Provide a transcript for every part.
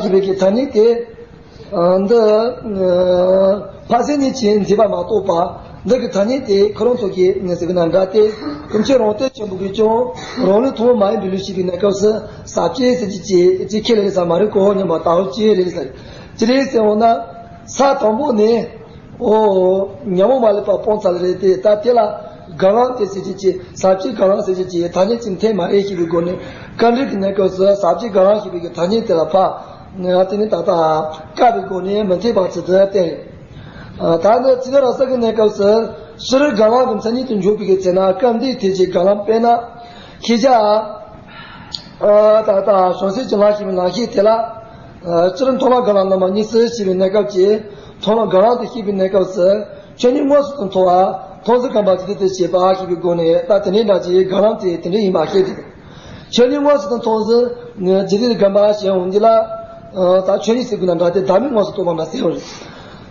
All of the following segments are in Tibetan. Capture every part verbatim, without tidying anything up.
ཞེས་པའི་གི་ཐ་སྙད་དེ། ཨ། འདི། ཨ། ཕ་སེ་ནི་ཆེན་མཛེས་པ་མ་གཏོགས་པ། འདི་གི་ཐ་སྙད་དེ་ཁོ་རང་ཚོ་གི་ཟེར་གི་ན་འདྲ་སྟེ། ཀུན་མཁྱེན་རོང་སྟོན་ཆེན་པོ་གིས་ཀྱང་རང་ལུགས་ཐུན་མོང་མ་ཡིན་པའི་ལུགས་ཞེས་པའི་གནས་སྐབས་སུ་ཟབ་ཆོས་ཟེར་གྱི་ཅི་ཅི་ཁས་ལེན་ས་མ་རེད་གོ། སྙམ་པ་ལྟ་བུ་ཅི་རེད་ཟེར། ཅི་རེད་ཟེར་འོང་ན། ས་དང་པོ་ནས། ཨོ། ཉོན་མོངས་མ་ལུས་པ་སྤངས་ཚར་རེད་དེ། ད་དེ་ལ་དགའ་ལམ་དེ་ཟེར་གྱི་ཅི། ཟབ་ཆོས་དགའ་ལམ་ཟེར་གྱི་ཅི་ཐ་སྙད་ཅིག་འཐེན་མ་རེད་ཞེས་པའི་སྒོ་ནས། བཀའ་འགྲེལ་གྱི་གནས་སྐབས་སུ་ཟབ་ཆོས་དགའ་ལམ་ཞེས་པའི་གི་ཐ་སྙད་དེ་ལ་ཕ། དེ་ནི་ད་ལྟ་བཀག་པའི་སྒོ་ནས་མི་འཐད་པ་ཚུལ་དུ་བསྟན། ད་ནི་ཙི་ཏ་ར་ས་གི་གནས་སྐབས་སུ་སྤྱིར་དགའ་ལམ་གྱི་མཚན་ཉིད་དུ་འཇོག་པའི་གི་ཚེ་ན། སྐབས་འདིའི་ཐེག་ཆེན་དགའ་ལམ་དཔེར་ན། ཤེས་བྱ། ཨ། ད་ལྟ་བྱང་སེམས་ཀྱི་ལམ་ཞེས་པའི་ལམ་ཤེས་དེ་ལ། ཨ། སྤྱིར་མཐོང་ལམ་དགའ་ལམ་རྣམ་པ་གཉིས་སུ་ཕྱེ་བའི་གནས་སྐབས་ཀྱི། མཐོང་ལམ་དགའ་ལམ་དུ་ཤེས་པའི་གནས་སྐབས་སུ། ཆོས་ཉིད་དངོས་སུ་དུ་མཐོང་བ། མཐོང་ཟིན་གོམས་པ་ཇི་སྲིད་དུ་བྱེད་པ་ཞེས་པའི་སྒོ་ནས། ད་དེ་འདྲའི་འདྲ་ཅིག་དགའ་ལམ་དེ་དེ་འདྲ་ཡིན་པ་ཤེས་ཏེ། ཆོས་ཉིད་དངོས་སུ་དུ་མཐོང་ཟིན་ཇི་སྲིད་དུ་གོམས་པ་ཞེས་འོང་འདི་ལ། ཨ། ད་ཆོས་ཉིད་ཟེར་དགོས་ན་འདྲ་སྟེ། བདག་མེད་དངོས་སུ་རྟོགས་པ་འདྲ་ཟེར་བ་རེད།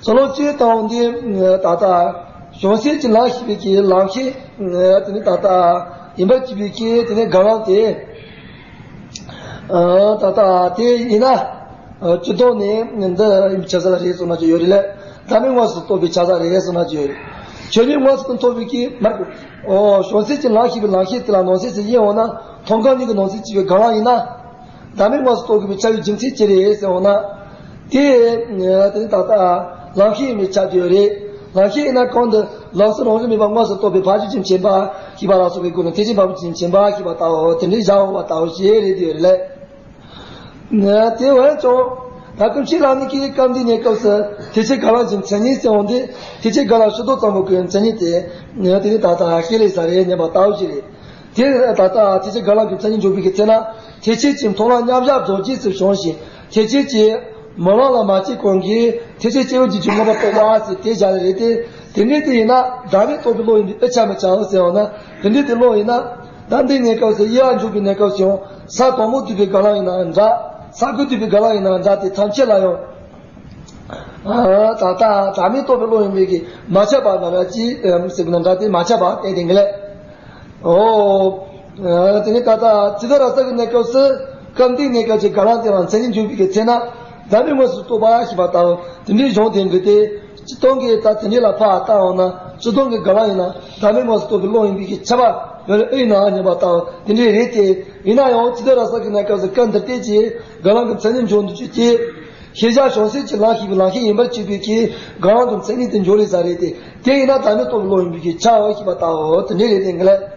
སོ་ལོ་ཅེས་དང་འདི་ད་ལྟ་བྱང་སེམས་ཀྱི་ལམ་ཞེས་པའི་གི་ལམ་ཤེས། དེ་ནི་ད་ལྟ་ཡིན་པར་གྱུར་པའི་གི་དེ་ནི་དགའ་ལམ་དེ། ཨ། ད་ལྟ་དེ་ཡིན་ན། ཨ། སྤྱི་ལྡོག་ནས་འདི་ཡིན་པའི་ཆ་ས་རེད་གསུངས་ན་ཅི་ཡོད་རེད་ལ། བདག་མེད་དངོས་སུ་རྟོགས་པའི་ཆ་ས་རེད་གསུངས་ན་ཅི་ཡོད་རེད། ཆོས་ཉིད་དངོས་སུ་དུ་མཐོང་བའི་གི་མར་གོ། ཨོ། བྱང་སེམས་ཀྱི་ལམ་ཞེས་པའི་ལམ་ཤེས་དེ་ལ་ནང་གསེས་སུ་དབྱེ་འོང་ན། མཐོང་གང་ཉིད་ཀྱི་ནང་གསེས་བྱས་པའི་དགའ་ལམ་ཡིན་ན། བདག་མེད་དངོས་སུ་རྟོགས་དགོས་པའི་ཆ་ཡི་རྒྱུ་མཚན་ཅི་རེད་ཟེར་འོང་ན། དེ། དེ་ནི་ད་ལྟ་ལམ་ཤེས་ཡིན་པའི་ཆ་དེ་རེད། ལམ་ཤེས་ཡིན་ན་གང་དུ་ལམ་གསུམ་རང་བཞིན་མེད་པ་དངོས་སུ་རྟོགས་པའི་ཕར་ཕྱིན་གྱི་མཁྱེན་པ་ཞེས་པ་ལ་སོགས་པའི་སྒོ་ནས་ཐེག་ཆེན་ཕ་རོལ་ཕྱིན་གྱི་མཁྱེན་པ་ཞེས་པ་ལྟ་བུ་དེ་འདྲའི་བཞག་འོང་བ་ལྟ་བུ་ཞིག་རེད་དེ་རེད་ལ། དེ་འོན་ཀྱང་། ད་ཀུན་མཁྱེན་བླ་མའི་གི་སྐབས་འདིའི་གནས་སྐབས་སུ་ཐེག་ཆེན་དགའ་ལམ་གྱི་མཚན་ཉིད་ཟེར་འོང་དུས། ཐེག་ཆེན་དགའ་ལམ་ཕྱི་ལྡོག་ཙམ་པོ་གི་མཚན་ཉིད་དེ། དེ་ནི་ད་ལྟ་ཤེས་ལེ་ས་རེད་སྙམ་པ་ལྟ་བུ་ཞིག་རེད། དེ་ད་ལྟ་ཐེག་ཆེན་དགའ་ལམ་གྱི་མཚན་ཉིད་འཇོག་པའི་གི་ཚེ་ན། ཐེག་ཆེན་གྱི་མཐོང་ལམ་མཉམ་བཞག་རྫོགས་བྱེད་ཟེར་བྱུང་ཞིང་། ཐེག་ཆེན་གྱི་རྨི་ལམ་ལ་མ་སྐྱེས་གོང་གི་ཐེག་ཆེན་སྐྱེ་བོའི་རྒྱུད་ཀྱི་མངོན་པར་རྟོགས་པ་ཟེར་དེ་བཞག་ལེ་རེད་དེ། དེ་འདྲའི་དེ་ཡིན་ན་བདག་མེད་རྟོགས་པའི་བློ་ཡིན་པས་ཨེ་ཆ་མི་ཆའོ་ཟེར་བ་ན། དེ་འདྲའི་དེ་བློ་ཡིན་ན། ད་འདི་གནས་སྐབས་སུ་དབྱེ་བ་འཇོག་པའི་གནས་སྐབས་སུ་ཡང་ས་དང་པོ་བསྡུས་པའི་དགའ་ལམ་ཡིན་ན་འདྲ། ས་དགུ་བསྡུས་པའི་དགའ་ལམ་ཡིན་ན་འདྲ་སྟེ་ཐམས་ཅད་ལ་ཡང་། ཨ། ད་ལྟ་བདག་མེད་རྟོགས་པའི་བློ་ཡིན་པའི་གི་མ་ཁྱབ་པ་ན་ར་ཅི་ཟེར་གི་ན་འདྲ་སྟེ་མ་ཁྱབ་པ་བསྟན་དེ་གི་ལས། ཨོ། ཨ། དེ་ནས་ད་ལྟ་ཙི་ཏ་ར་ས་གི་གནས་སྐབས་སུ་སྐབས་འདིའི་གནས་སྐབས་ཀྱི་དགའ་ལམ་དེ་ལ་མཚན་ཉིད་འཇོག་པའི་གི་ཚེ་ན། བདག་མེད་དངོས་སུ་རྟོགས་པ་ཞེས་པ་ལྟ་བུ་དེ་འདྲའི་གཞུང་དེ་འདུག་སྟེ། སྤྱིར་བཏང་གི་ད་དེ་འདྲའི་ལ་ཕར་བལྟ་འོང་ན། སྤྱིར་བཏང་གི་དགའ་ལམ་ཡིན་ན་བདག་མེད་དངོས་སུ་རྟོགས་པའི་བློ་ཡིན་པའི་གི་ཁྱབ་པ་ཡོད་ལ་ཨེ་ཡིན་ན་སྙམ་པ་ལྟ་བུ་དེ་འདྲའི་རེད་དེ། ཡིན་ན་ཡང་ཙི་ཏ་ར་ས་གི་གནས་སྐབས་སུ་སྐབས་འདིར་བལྟས་ཀྱི་དགའ་ལམ་གྱི་མཚན་ཉིད་འཇོག་འདུག་ཅེས་ཀྱི། ཤེས་བྱ་བྱང་སེམས་ཀྱི་ལམ་ཞེས་པའི་ལམ་ཤེས་ཡིན་པར་གྱུར་པའི་གི་དགའ་ལམ་གྱི་མཚན་ཉིད་དེ་འཇོག་ལེ་ས་རེད་དེ། དེ་ཡིན་ན་བདག་མེད་རྟོགས་པའི་བློ་ཡིན་པའི་གི་ཁྱབ་པ་ཞེས་པ་ལྟ་བུ་དེ་འདྲའི་རེད་དེ་ངེས་ལ།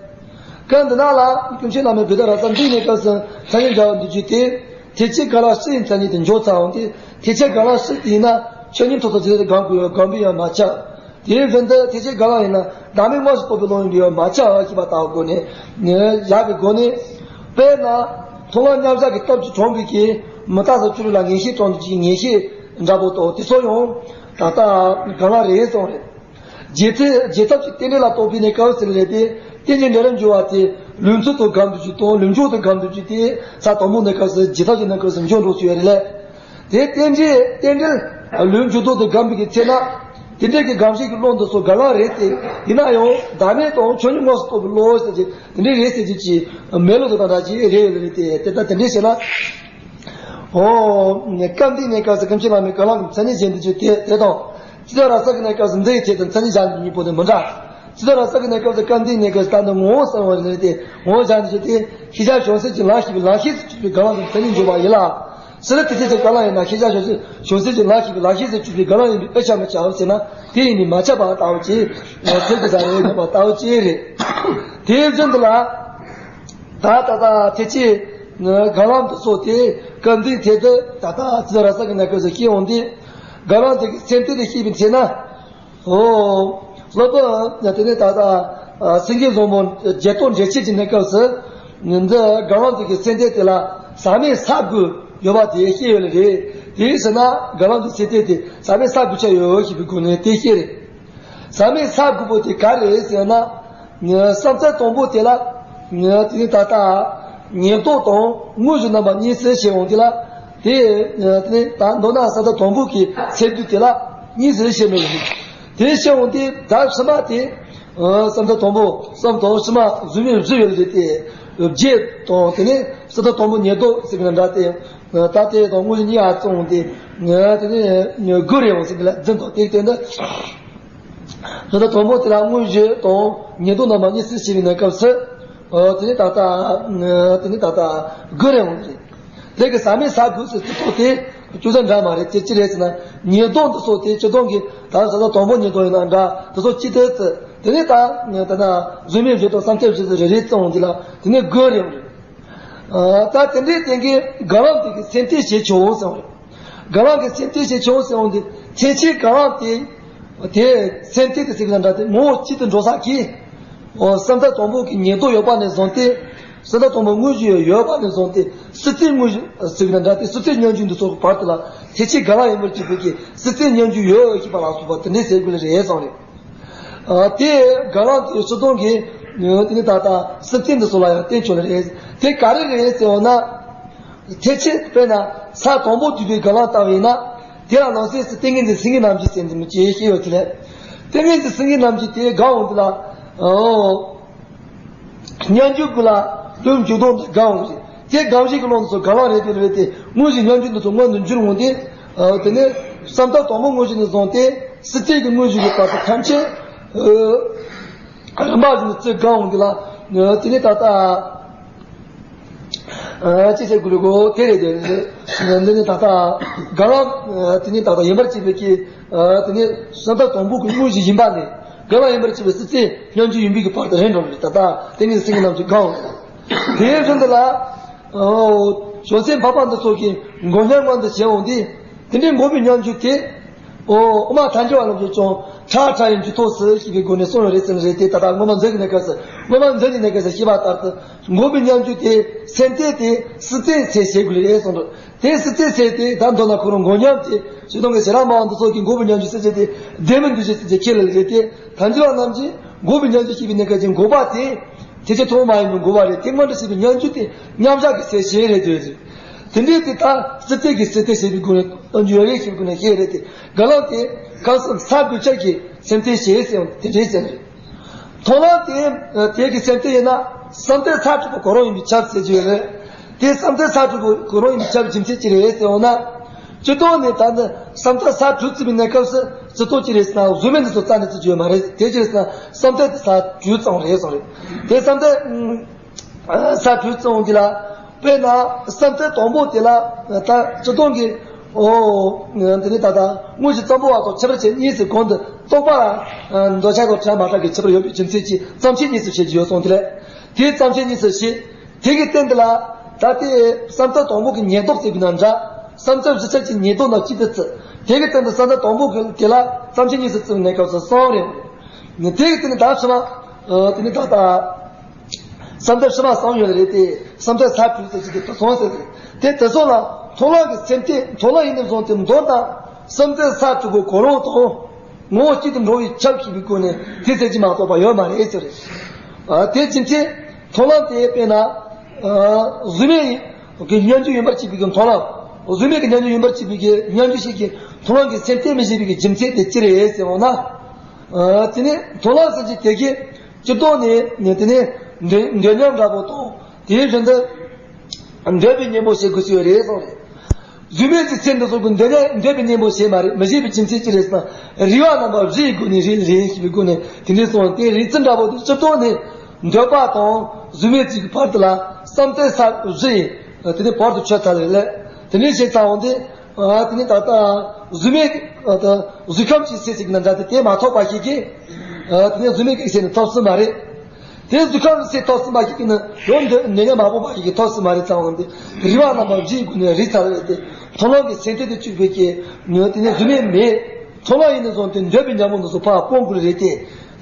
སྐབས་འདི་ན་ལ་ཀུན་མཁྱེན་བླ་མས་བུདྡྷ་རཱ་ཛ་འདིའི་གནས་སྐབས་སུ་མཚན་ཉིད་བྱ་བ་འདུག་ཅེས་ཏེ། ཐེག་ཆེན་དགའ་ལམ་སྤྱི་ཡི་མཚན་ཉིད་དེ་འཇོག་ཚར་འོང་སྟེ། ཐེག་ཆེན་དགའ་ལམ་སྤྱི་དེ་ཡིན་ན་ཆོས་ཉིད་ཐོབ་ཐང་ཇི་ལྟར་གང་དགོས་ཡོད་གང་པའི་ཡང་མ་ཁྱབ། དེའི་ཕན་ཚུན་ཐེག་ཆེན་དགའ་ལམ་ཡིན་ན་བདག་མེད་དངོས་སུ་རྟོགས་པའི་བློ་ཡིན་པའི་ཡང་མ་ཁྱབ་ཞེས་པ་ལྟ་བུ་སྒོ་ནས་ངས་བཞག་པའི་སྒོ་ནས། དཔེར་ན། མཐོང་ལམ་མཉམ་བཞག་གི་སྟོབས་ཀྱིས་དྲངས་པའི་གི་མི་རྟག་སོགས་བཅུ་དྲུག་ལ་ངེས་ཤེས་དྲངས་ཏེ་ཅིག་ངེས་ཤེས་འདྲ་པོ་དང་དེ་ཚོ་ཡང་ད་ལྟ་དགའ་ལམ་རེད་གསུངས་རེད། རྗེས་ཐབས་རྗེས་ཐབས་ཀྱི་རྟེན་འབྲེལ་ལ་གཏོགས་པའི་གནས་སྐབས་སུ་རེད་དེ། རྟེན་ཅིང་འབྲེལ་ལ་འབྱུང་བ་དེ་ལུས་འཚོ་དང་སྒོམ་དུ་བཅུག་དང་ལུས་འབྱུང་དང་སྒོམ་དུ་བཅུག་སྟེ། ས་དང་པོ་གནས་སྐབས་སུ་རྗེས་ཐབས་ཀྱི་གནས་སྐབས་སུ་འབྱུང་འགྲོ་ཚུལ་ཡོད་རེད་ལ། དེ་རྟེན་འབྲེལ་རྟེན་འབྲེལ་ལུས་འབྱུང་ལྡོག་ཏུ་སྒོམ་པའི་གི་ཚེ་ན། དེ་འདྲའི་གི་སྒོམ་བྱེད་ཀྱི་བློ་འདི་ཚོ་དགའ་ལམ་རེད་དེ། ཡིན་ན་ཡང་བདག་མེད་དང་ཆོས་ཉིད་དངོས་སུ་རྟོགས་པའི་བློ་ཟེར་གྱི་དེ་འདྲའི་རེད་ཟེར་གྱི་ཅི་མེད་ལོ་དེ་དང་འདྲ་ཅིག་རེད་ཡོད་རེད་དེ། དེ་ལྟར་དེ་འདྲའི་བྱས་ན། ཨོ། སྐབས་འདིའི་གནས་སྐབས་སུ་ཀུན་མཁྱེན་བླ་མའི་དགའ་ལམ་གྱི་མཚན་ཉིད་གཞན་དུ་གྱུར་ཏེ་དེ་དང་། ཙི་ཏ་ར་ས་གི་གནས་སྐབས་སུ་འདི་ཡི་ཐད་དུ་མཚན་ཉིད་གཞན་གཉིས་པོ་དེ་མི་འདྲ། ཙི་ཏ་ར་ས་གི་གནས་སྐབས་སུ་སྐབས་འདིའི་གནས་སྐབས་སུ་ད་ནི་ངོ་བོ་གསལ་བ་རེད་དེ། ངོ་བོ་གཞན་དུ་གྱུར་ཏེ། ཤེས་བྱ་བྱང་སེམས་ཀྱི་ལམ་ཞེས་པའི་ལམ་ཤེས་སུ་གྱུར་པའི་དགའ་ལམ་གྱི་མཚན་ཉིད་འཇོག་པ་ཡིན་ལ། ཕྱི་རོལ་དེ་ཐེག་ཆེན་དགའ་ལམ་ཡིན་ན་ཤེས་བྱ་བྱང་སེམས་བྱང་སེམས་ཀྱི་ལམ་ཞེས་པའི་ལམ་ཤེས་སུ་གྱུར་པའི་དགའ་ལམ་ཡིན་པས་ཨེ་ཆ་མི་ཆའོ་ཟེར་ན། དེ་ཡིན་ནི་མ་ཁྱབ་པ་ལྟ་བུ་ཅིག་ཟེར་དགོས་ས་རེད་སྙམ་པ་ལྟ་བུ་ཅིག་རེད། དེའི་བཞིན་དུ་ལ། ད་ད་ལྟ་ཐེག་ཆེན་དགའ་ལམ་དུ་སོགས་ཏེ་སྐབས་འདིའི་ཐད་དུ་ད་ལྟ་ཙི་ཏ་ར་ས་གི་གནས་སྐབས་སུ་སྐྱེ་འོང་དུས། དགའ་ལམ་དེ་གི་མཚན་ཐོས་དེ་ཤེས་པའི་ཚེ་ན། ཨོ། སློབ་དཔོན་དེ་ནས་ད་ལྟ་སེང་གེ་བཟང་པོ་བརྒྱད་སྟོང་འགྲེལ་ཆེན་གྱི་གནས་སྐབས་སུ། འདི་དགའ་ལམ་དེ་གི་མཚན་ཐོས་དེ་ལ་ཟག་མེད་ས་དགུ་ཡོད་པ་དེ་ཤེས་ཡོད་ལེ་རེད། དེའི་ཕྱིར་ན་དགའ་ལམ་དེ་མཚན་ཐོས་དེ་ཟག་མེད་ས་དགུ་ཆ་ཡོད་ཞེས་པའི་སྒོ་ནས་དེ་ཤེས་རེད། ཟག་མེད་ས་དགུ་པོ་དེ་ག་རེ་རེད་ཟེར་ན། བསམ་རྩ་དང་པོ་དེ་ལ། དེ་ནི་ད་ལྟ་ཉེར་བསྡོགས་དང་དངོས་གཞི་རྣམ་པ་གཉིས་སུ་ཕྱེ་འོང་དེ་ལ། དེ་དེ་ནི་ད་མདོར་ན་བསམ་རྩ་དང་པོ་གི་ཚེ་དུས་དེ་ལ་གཉིས་སུ་ཕྱེ་མི་རུང་། དེ་ཕྱེ་འོང་དེ་ད་ཕྱི་མ་དེ། བསམ་རྩ་དང་པོ་གསུམ་དང་ཕྱི་མ་གཟུགས་མེད་བཞི་ཡོད་རེད་དེ། བརྒྱད་དང་དེ་ནི་བསམ་རྩ་དང་པོ་ཉེར་བསྡོགས་ཟེར་གི་ན་འདྲ་སྟེ། ད་དེ་དང་དངོས་གཞི་གཉིས་ཀ་བརྩིས་ཏེ། དེ་ནས་དགུ་རེད་འོང་ཟེར་གི་ལ་རྫུན་དང་། དེ་དོན་དུ། ད་ལྟ་དང་པོ་དེ་ལ་དངོས་གཞི་དང་ཉེར་བསྡོགས་རྣམ་པ་གཉིས་སུ་ཕྱེ་བའི་གནས་སྐབས་སུ། དེ་ནས་ད་ལྟ། དེ་ནས་ད་ལྟ་དགུ་རེད་འོང་རེད། དེ་གི་ཟ་མའི་ས་དགུ་ཟེར་ཚིག་ཐོག་དེ་ཅུང་ཟད་འདྲ་མ་རེད། དེ་ཅི་རེད་ཟེར་ན། ཉེར་བསྡོགས་འདི་སོགས་དེ་སྤྱིར་བཏང་གི་ད་ལྟ་དང་པོ་ཉེར་བསྡོགས་ཡིན་ན་འདྲ། དེ་སོགས་གཅིག་ཏུ་བརྩི། དེ་ནས་ད་ད་ལྟ་གཟུགས་མེད་བཞི་དང་བསམ་གཏན་བཞི་ཟེར་རེ་རེ་བརྩིས་འོང་དེ་ལ་དེ་ནས་དགུ་རེད་འོང་རེད། ད་དེ་འདྲའི་སྟེང་གི་དགག་ལམ་དེ་གི་སེམས་གཏད་བྱེད་ཆོག་ཟེར་བ་རེད། དགག་ལམ་གི་སེམས་གཏད་བྱེད་ཆོག་ཟེར་བ་འདི་ཚད་ཆེའི་དགག་ལམ་དེ། དེ་སེམས་གཏད་དེ་ཟེར་གི་ན་འདྲ། དེ་ངོ་བོ་གཅིག་ཏུ་འགྲོ་ས་གི། འོ། བསམ་གཏན་དང་པོ་གི་ཉེར་བསྡོགས་ཡོད་པ་ནས་བཟུང་སྟེ། བསམ་གཏན་དང་པོ་དངོས་གཞི་ཡོད་པ་ནས་བཟུང་སྟེ། སྲིད་རྩེའི་དངོས་གཞི་ཟེར་གི་ན་འདྲ། དེ་སྲིད་རྩེའི་སྙོམས་འཇུག་འདི་ཚོ་གི་བར་དུ་ལ་ཚད་ཆེའི་དགག་ལམ་ཡིན་པར་བྱེད་པའི་གི་སྲིད་རྩེའི་སྙོམས་འཇུག་ཡོད་ཅེས་པ་ལ་སོགས་པ་དེ་འདྲའི་ཟེར་དགོས་ལེ་རེད་གསུངས་རེད། ཨ། དེ་དགག་ལམ་དེ་སྤྱིར་བཏང་གི། དེ་ནི་ད་ལྟ་སེམས་གཏད་འདི་ཚོ་ལ་ཡང་བསྟན་ཆོག་ལེ་རེད། དེ་ག་རེ་རེད་ཟེར་བ་ན། ཐེག་ཆེན་དཔེར་ན་ས་དང་པོ་བསྡུས་པའི་དགག་ལམ་ལྟ་བ་ཡིན་ན། དེ་ལ་ནང་གསེས་སུ་ཏིང་ངེ་འཛིན་སེང་གེ་རྣམ་བསྒྱིངས་ཟེར་འདི་མི་ཅེས་བཤད་ཡོད་དེ་ལས། ཏིང་ངེ་འཛིན་སེང་གེ་རྣམ་བསྒྱིངས་དེ་དགག་འོང་དེ་ལ། ཨོ། སྙོམས་འཇུག་དགུ་ལ་ལུས་འཇུག་ལྡོག་འདི་དགག་འོང་ཞིང་། དེ་དགག་བྱེད་ཀྱི་ལུང་དེ་ཚོ་དགག་ལམ་རེད་དེ་རེད་དེ། དངོས་གཞི་སྙོམས་འཇུག་འདི་ཚོ་སྔོན་དུ་འགྱུར་འོང་སྟེ། ཨ། དེ་ནས་བསམ་གཏན་དང་པོ་དངོས་གཞི་ནས་བཟུང་སྟེ། སྲིད་རྩེ་གི་དངོས་གཞི་གི་བར་དུ་ཐམས་ཅད། ཨ། རིམ་པ་བཞིན་དུ་བརྩི་དགག་འོང་གི་ལ། དེ་ནས་ད་ལྟ། ཨ། ཅི་ཟེར་དགོས་རེད་གོ། དེ་རེད་དེ་རེད། འདི་ནི་ད་ལྟ་དགག་ལམ། ཨ། དེ་ནི་ད་ལྟ་ཡིན་པར་བྱེད་པའི་གི། ཨ། དེ་ནི་བསམ་གཏན་དང་པོ་གི་དངོས་གཞི་ཡིན་པ་ནི། དགག་ལམ་ཡིན་པར་བྱེད་པའི་སྲིད་རྩེ་སྙོམས་འཇུག་ཡིན་པའི་གི་བར་དུ་རན་འགྲོ་རེད། ད་ལྟ་དེ་ནི་སེང་གེ་རྣམ་བསྒྱིངས་དགག་འོང་། དེའི་བཞིན་དུ་ལ། ཨོ། བྱང་སེམས་འཕགས་པ་འདི་ཚོ་གི་འགོག་སྙོམས་ངང་དུ་བྱེད་འོང་དུས། དེ་འདྲའི་འགོག་པའི་སྙོམས་འཇུག་དེ། ཨོ། དབུ་མ་ཐལ་འགྱུར་བ་རྣམས་ཀྱིས་ཀྱང་ཁྲ་ཁྲ་ཡི་འཇུག་ཐོགས་སུ་ཞེས་པའི་སྒོ་ནས་གསུངས་ཡོད་རེད་ཟེར་ནི་རེད་དེ། ད་ལྟ་སྔོན་མ་མཛོད་ཀྱི་གནས་སྐབས་སུ། སྔོན་མ་མཛོད་ཀྱི་གནས་སྐབས་སུ་བཤད་པ་ལྟར་དུ། འགོག་པའི་སྙོམས་འཇུག་དེ་སེམས་གཏད་དེ་སྲིད་རྩེ་ཚད་བྱེད་དགོས་རེད་གསུངས་འདུག་དེ་སྲིད་རྩེ་ཚད་དེ་ད་མདོར་ན་ཁོ་རང་འགོག་སྙོམས་དེ་སྤྱིར་བཏང་གི་ཞི་རགས་སྨྲ་བ་འདི་ཚོ་གིས་འགོག་པའི་སྙོམས་འཇུག་སྲིད་རྩེ་དེ་ལྡན་མིན་འདུ་བྱེད་སྲིད་རྩེ་ཁས་ལེན་རེད་དེ། ཐལ་འགྱུར་བ་རྣམས་ཀྱིས་འགོག་པའི་སྙོམས་འཇུག་ཞེས་པའི་གནས་སྐབས་ཀྱི་འགོག་པ་དེ། ཐེག་ཆེན་ཐུན་མོང་མ་ཡིན་པའི་འགོག་པ་རེད། དེ་སྔོན་དུ་བཤད་པའི་སྙོམས་འཇུག་དེ་མཉམ་བཞག་གི་ཚད་གཞི་རེད་འདོད་རེད། དེ་འདྲའི་དེ་ལྟར་སྲིད་རྩེ་གི་སྲིད་རྩེ་ཞེས་པའི་སྒོ་ནས་སྟོན་རྒྱུ་ཡོད་རེད་ཞེས་པའི་སྒོ་ནས་བཤད་རེད་དེ། དགག་ལམ་དེ་གང་གསུམ་ས་དགུ་ཆར་གྱི་སེམས་གཏད་ཞེས་ཟེར་བ་དེ་འདྲའི་ཟེར་རེད། མཐོང་ལམ་དེ་དེ་གི་སེམས་གཏད་ཡིན་ན་བསམ་གཏན་ས་དྲུག་པོ་གོ་རིམ་ཡིན་པས་ཁྱབ་ཟེར་རྒྱུ་ཡོད་རེད། དེ་བསམ་གཏན་ས་དྲུག་པོ་གོ་རིམ་ཡིན་པས་ཁྱབ་རྒྱུ་མཚན་ཅི་རེད་ཟེར་བ་ན། སྤྱིར་བཏང་ནས་ད་ནི་བསམ་གཏན་ས་དྲུག་བརྩིས་པའི་གནས་སྐབས་སུ་སྤྱིར་བཏང་ཅི་རེད་ཟེར་ན། གཟུགས་མེད་འདི་ཚོ་རྩ་ནས་བརྩི་རྒྱུ་ཡོད་མ་རེད། དེ་ཅི་རེད་ཟེར་ན་བསམ་གཏན་དེ་ས་དྲུག་ཙམ་རེད་གསུངས་རེད། དེ་བསམ་གཏན་ས་དྲུག་ཙམ་འདི་ལ། དཔེར་ན་བསམ་གཏན་དང་པོ་དེ་ལ་ད་སྤྱིར་བཏང་གི། ཨོ། དེ་ནི་ད་ལྟ་དངོས་གཞི་ཙམ་པོ་བ་དང་ཁྱད་པར་ཅན་གཉིས་སུ་གོང་དུ་རྟོག་པ་ལ་འདོད་ཆགས་དང་བྲལ་མ་བྲལ་གྱི་ཁྱད་པར་ཡོད་པའི་རྒྱུ་མཚན་གྱིས་ཙམ་ཆད་གཉིས་སུ་བྱེད་རྒྱུ་ཡོད་གསུངས། དེ་ལས་དེ་ཙམ་ཆད་གཉིས་སུ་བྱེད། དེ་གི་སྟེང་དེ་ལ་ད་ལྟའི་བསམ་གཏན་དང་པོ་གི་ཉེར་བསྡོགས་ཟེར་བའི་ནང་འདྲ། བསམ་གཏན་བཞི་ཆར་གྱི་ཉེར་བསྡོགས་རྣམས་གཅིག་ཏུ་བརྩི། དེ་གི་སྟེང་དུ་བསམ་གཏན་དང་པོ་གི་དེ་ལ་ཙམ་ཆད་གཉིས་སུ་བརྩི་བའི་གནས་སྐབས་སུ་གསུམ་རེད། དེ་གི་སྟེང་དུ་ད་ཕྱི་མ། དེ་ནི་ད་ལྟ་བསམ་གཏན་ཕྱི་མ་གསུམ་ཡོད་རེད་དེ། བསམ་གཏན་ས་དྲུག་ཟེར་གྱི་དེ་དེ་གསུམ་ཟེར་རེད། དེ་དེ་གསུམ་ལ་མཐོང་ལམ་གྱི་སེམས་གཏད། མཐོང་ལམ་ཡིན་ནས་བཟུང་སྟེ་མདོར་ན་བསམ་གཏན་ས་དྲུག་པོ་གོ་རིམ་དང་། ངོ་བོ་གཅིག་ཏུ་འགྲོ་བས་ཁྱབ་ཞེས་པའི་སྒོ་ནས་དེ་ཚད་ཀྱིས་མ་གཏོགས་པ་ཡོད་མ་རེད་ཟེར་རེད། ཨ། དེ་ཅི་ཚེ་མཐོང་ལམ་དེ་དཔེར་ན། ཨ། གཟུགས་མེད་ཀྱི་སྙོམས་འཇུག་ཡིན་པར་བྱེད་པའི་གི་མཐོང་ལམ། གཟུགས་མེད་ཀྱི་སྙོམས་འཇུག་ཡིན་པར་བྱེད་པའི་གི་སྙོམས་འཇུག་ཞིག་གི་མཐོང་ལམ་གྱི་སེམས་གཏད་མི་བྱེད་པའི་གི་རྒྱུ་མཚན་དེ་ཅི་རེད་ཟེར་འོང་ན། ཨ། དེ་ནི་མཐོང་ལམ་ཟེར་གྱི་དེ་གི་སྤྱིར་བཏང་ནས་ནས་དེ་ནི་འདོད་འདོད་སྙམ་འདྲ་པོ་དང་། དེའི་བཞིན་དུ་འདོད་པའི་གཉེན་པོ་བྱེད་དགོས་ཀྱི་ཡོད་རེད་གསུངས་རེད། གཟུགས་མེད་ཀྱི་ཚེ་འདི་ཚོ་གི་འདོད་ན་འདོད་པའི་གཉེན་པོ་བྱེད་མ་རེད། མི་བྱེད་པའི་རྒྱུ་མཚན་ཅི་རེད་ཟེར་ན། རེག་པ་རྣམ་པ་བཞི་ཡི་སྒོ་ནས་རེག་རེག་ཞེས་པའི་སྒོ་ནས་དེ་འདྲའི་གསུངས། དེ་རེག་ཚུལ་འདྲ་པོ་དེ་སྤྱིར་བཏང་ནས་འདོད་པ་དང་གཟུགས་མེད་ཀྱི་བར་དུ་ལ་བསམ་གཏན་ས་བཞི་ཡི་དེ་ནས་བར་དུ་ཆོད་ཚར་རེད་ལ། དེ་འདྲའི་བྱས་ཚར་འོང་དུས། ཨ། དེ་ནས་ད་ལྟ་གཟུགས་མེད། ཨ། ད་གཟུགས་ཁམས་ཀྱི་སེམས་ཟེར་གྱི་ན་འདྲ་དེ་དེ་མ་ཐོབ་པ་ཞིག་གིས། ཨ། དེ་ནས་གཟུགས་མེད་ཀྱི་སེམས་ནི་ཐོབ་སྲིད་མ་རེད། དེ་གཟུགས་ཁམས་ཀྱི་སེམས་ཐོབ་སྲིད་པ་ཞིག་གིས་ནི་ཡང་འདོད་འདོད་སྙམ་མ་སྤོང་བ་ཞིག་གིས་ཐོབ་སྲིད་མ་རེད་ཙང་འོང་དེ། རེག་པ་རྣམ་པ་བཞིའི་སྒོ་ནས་རེག་ཚར་རེད་དེ། མཐོང་ལམ་གྱི་སེམས་གཏད་དུ་བཅུག་པའི་ཀྱི་དེ་ནས་གཟུགས་མེད་མེད། མཐོང་ལམ་ཡིན་ནས་བཟུང་སྟེ་འདོད་པའི་གཉེན་པོ་འདི་ཚོ་ཕར་སྤོང་དགོས་རེད་དེ།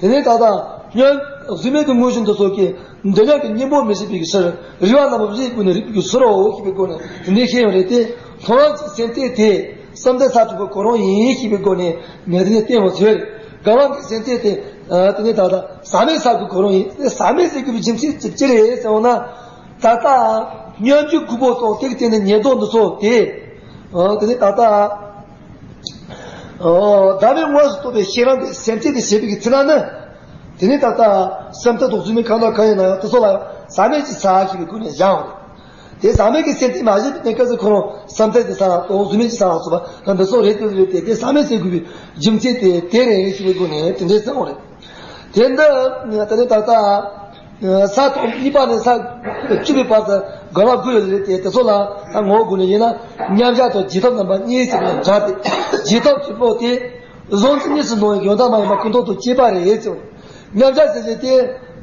དེ་ནས་ད་ལྟ་སྙམ་གཟུགས་མེད་ཀྱི་དངོས་གཞི་འདི་ཚོ་གི་འདོད་སྙམ་གྱི་གཉེན་པོ་མི་བྱེད་པའི་ཕྱིར། རེག་པ་རྣམ་པ་བཞིའི་སྒོ་ནས་རེག་པའི་ཕྱིར་རོ་ཞེས་པའི་སྒོ་ནས་དེ་འདྲའི་བཤད་ཡོད་རེད་དེ། མཐོང་ལམ་གྱི་སེམས་གཏད་དེ་བསམ་གཏན་ས་དྲུག་པོ་གོ་རིམ་ཡིན་ཞེས་པའི་སྒོ་ནས་ངས་དེ་ནས་བསྟན་པ་ཚོས། དགག་ལམ་གྱི་སེམས་གཏད་དེ། ཨ། དེ་ནས་ད་ལྟ་ཟག་མེད་ས་དགུ་གོ་རིམ་ཡིན། ཟག་མེད་ཟེར་དགོས་པའི་རྒྱུ་མཚན་ཅི་ཅི་རེད་ཟེར་བ་ན། ད་ལྟ་སྙོམས་འཇུག་དགུ་པོ་དང་དེ་གི་སྟེང་ནས་ཉེར་བསྡོགས་འདི་ཚོ་དེ། ཨ། དེ་ནས་ད་ལྟ། ཨོ། བདག་མེད་དངོས་སུ་རྟོགས་པའི་ཤེས་རབ་ཀྱི་སེམས་གཏད་དེ་བྱེད་པའི་གི་ཚེ་ན་ནི། དེ་ནི་ད་ལྟ་བསམ་གཏན་དང་གཟུགས་མེད་གང་དང་གང་ཡིན་ན་ཡང་དེ་ཚོ་ལ་ཡང་ཟག་མེད་ཀྱི་ས་ཞེས་པའི་སྒོ་ནས་བཞག་འོང་ དེ་ཟག་མེད་ཀྱི་སེམས་རྩེ་མ་བྱས་པའི་གནས་སྐབས་སུ་ཁོ་རང་བསམ་གཏན་དེ་ས་ལ་དོན་གཟུགས་མེད་ཀྱི་ས་ལ་སོགས་པ་ལ་འདི་སོགས་རེད་དེ་རེད་དེ། དེ་ཟག་མེད་ཟེར་དགོས་པའི་རྒྱུ་མཚན་དེ་དེ་རེད་ཞུ་བའི་སྒོ་ནས་དེ་འདྲའི་གསལ་བོ་རེད། དེ་འདི་དེ་ནས་ད་ལྟ་ས་དང་གཉིས་པ་ནས་ས་བཅུ་པའི་བར་དུ་རྒན་ལགས་དགུ་ཡོད་རེད་དེ། དེ་ཚོ་ལ་ད་ངོ་བོ་དགུ་ནས་ཡིན་ན་མཉམ་གཞག་དང་རྗེས་ཐོབ་རྣམ་པ་གཉིས་ཟེར་བའི་འདྲ་སྟེ། རྗེས་ཐོབ་ཀྱི་བློ་དེ་གཟུང་འཛིན་གཉིས་སུ་སྣང་བའི་ཡང་དག་མ་ཡིན་པ་ཀུན་རྟོག་དང་བཅས་པ་རེད་ཟེར། མཉམ་གཞག་ཟེར་བྱས་ཏེ།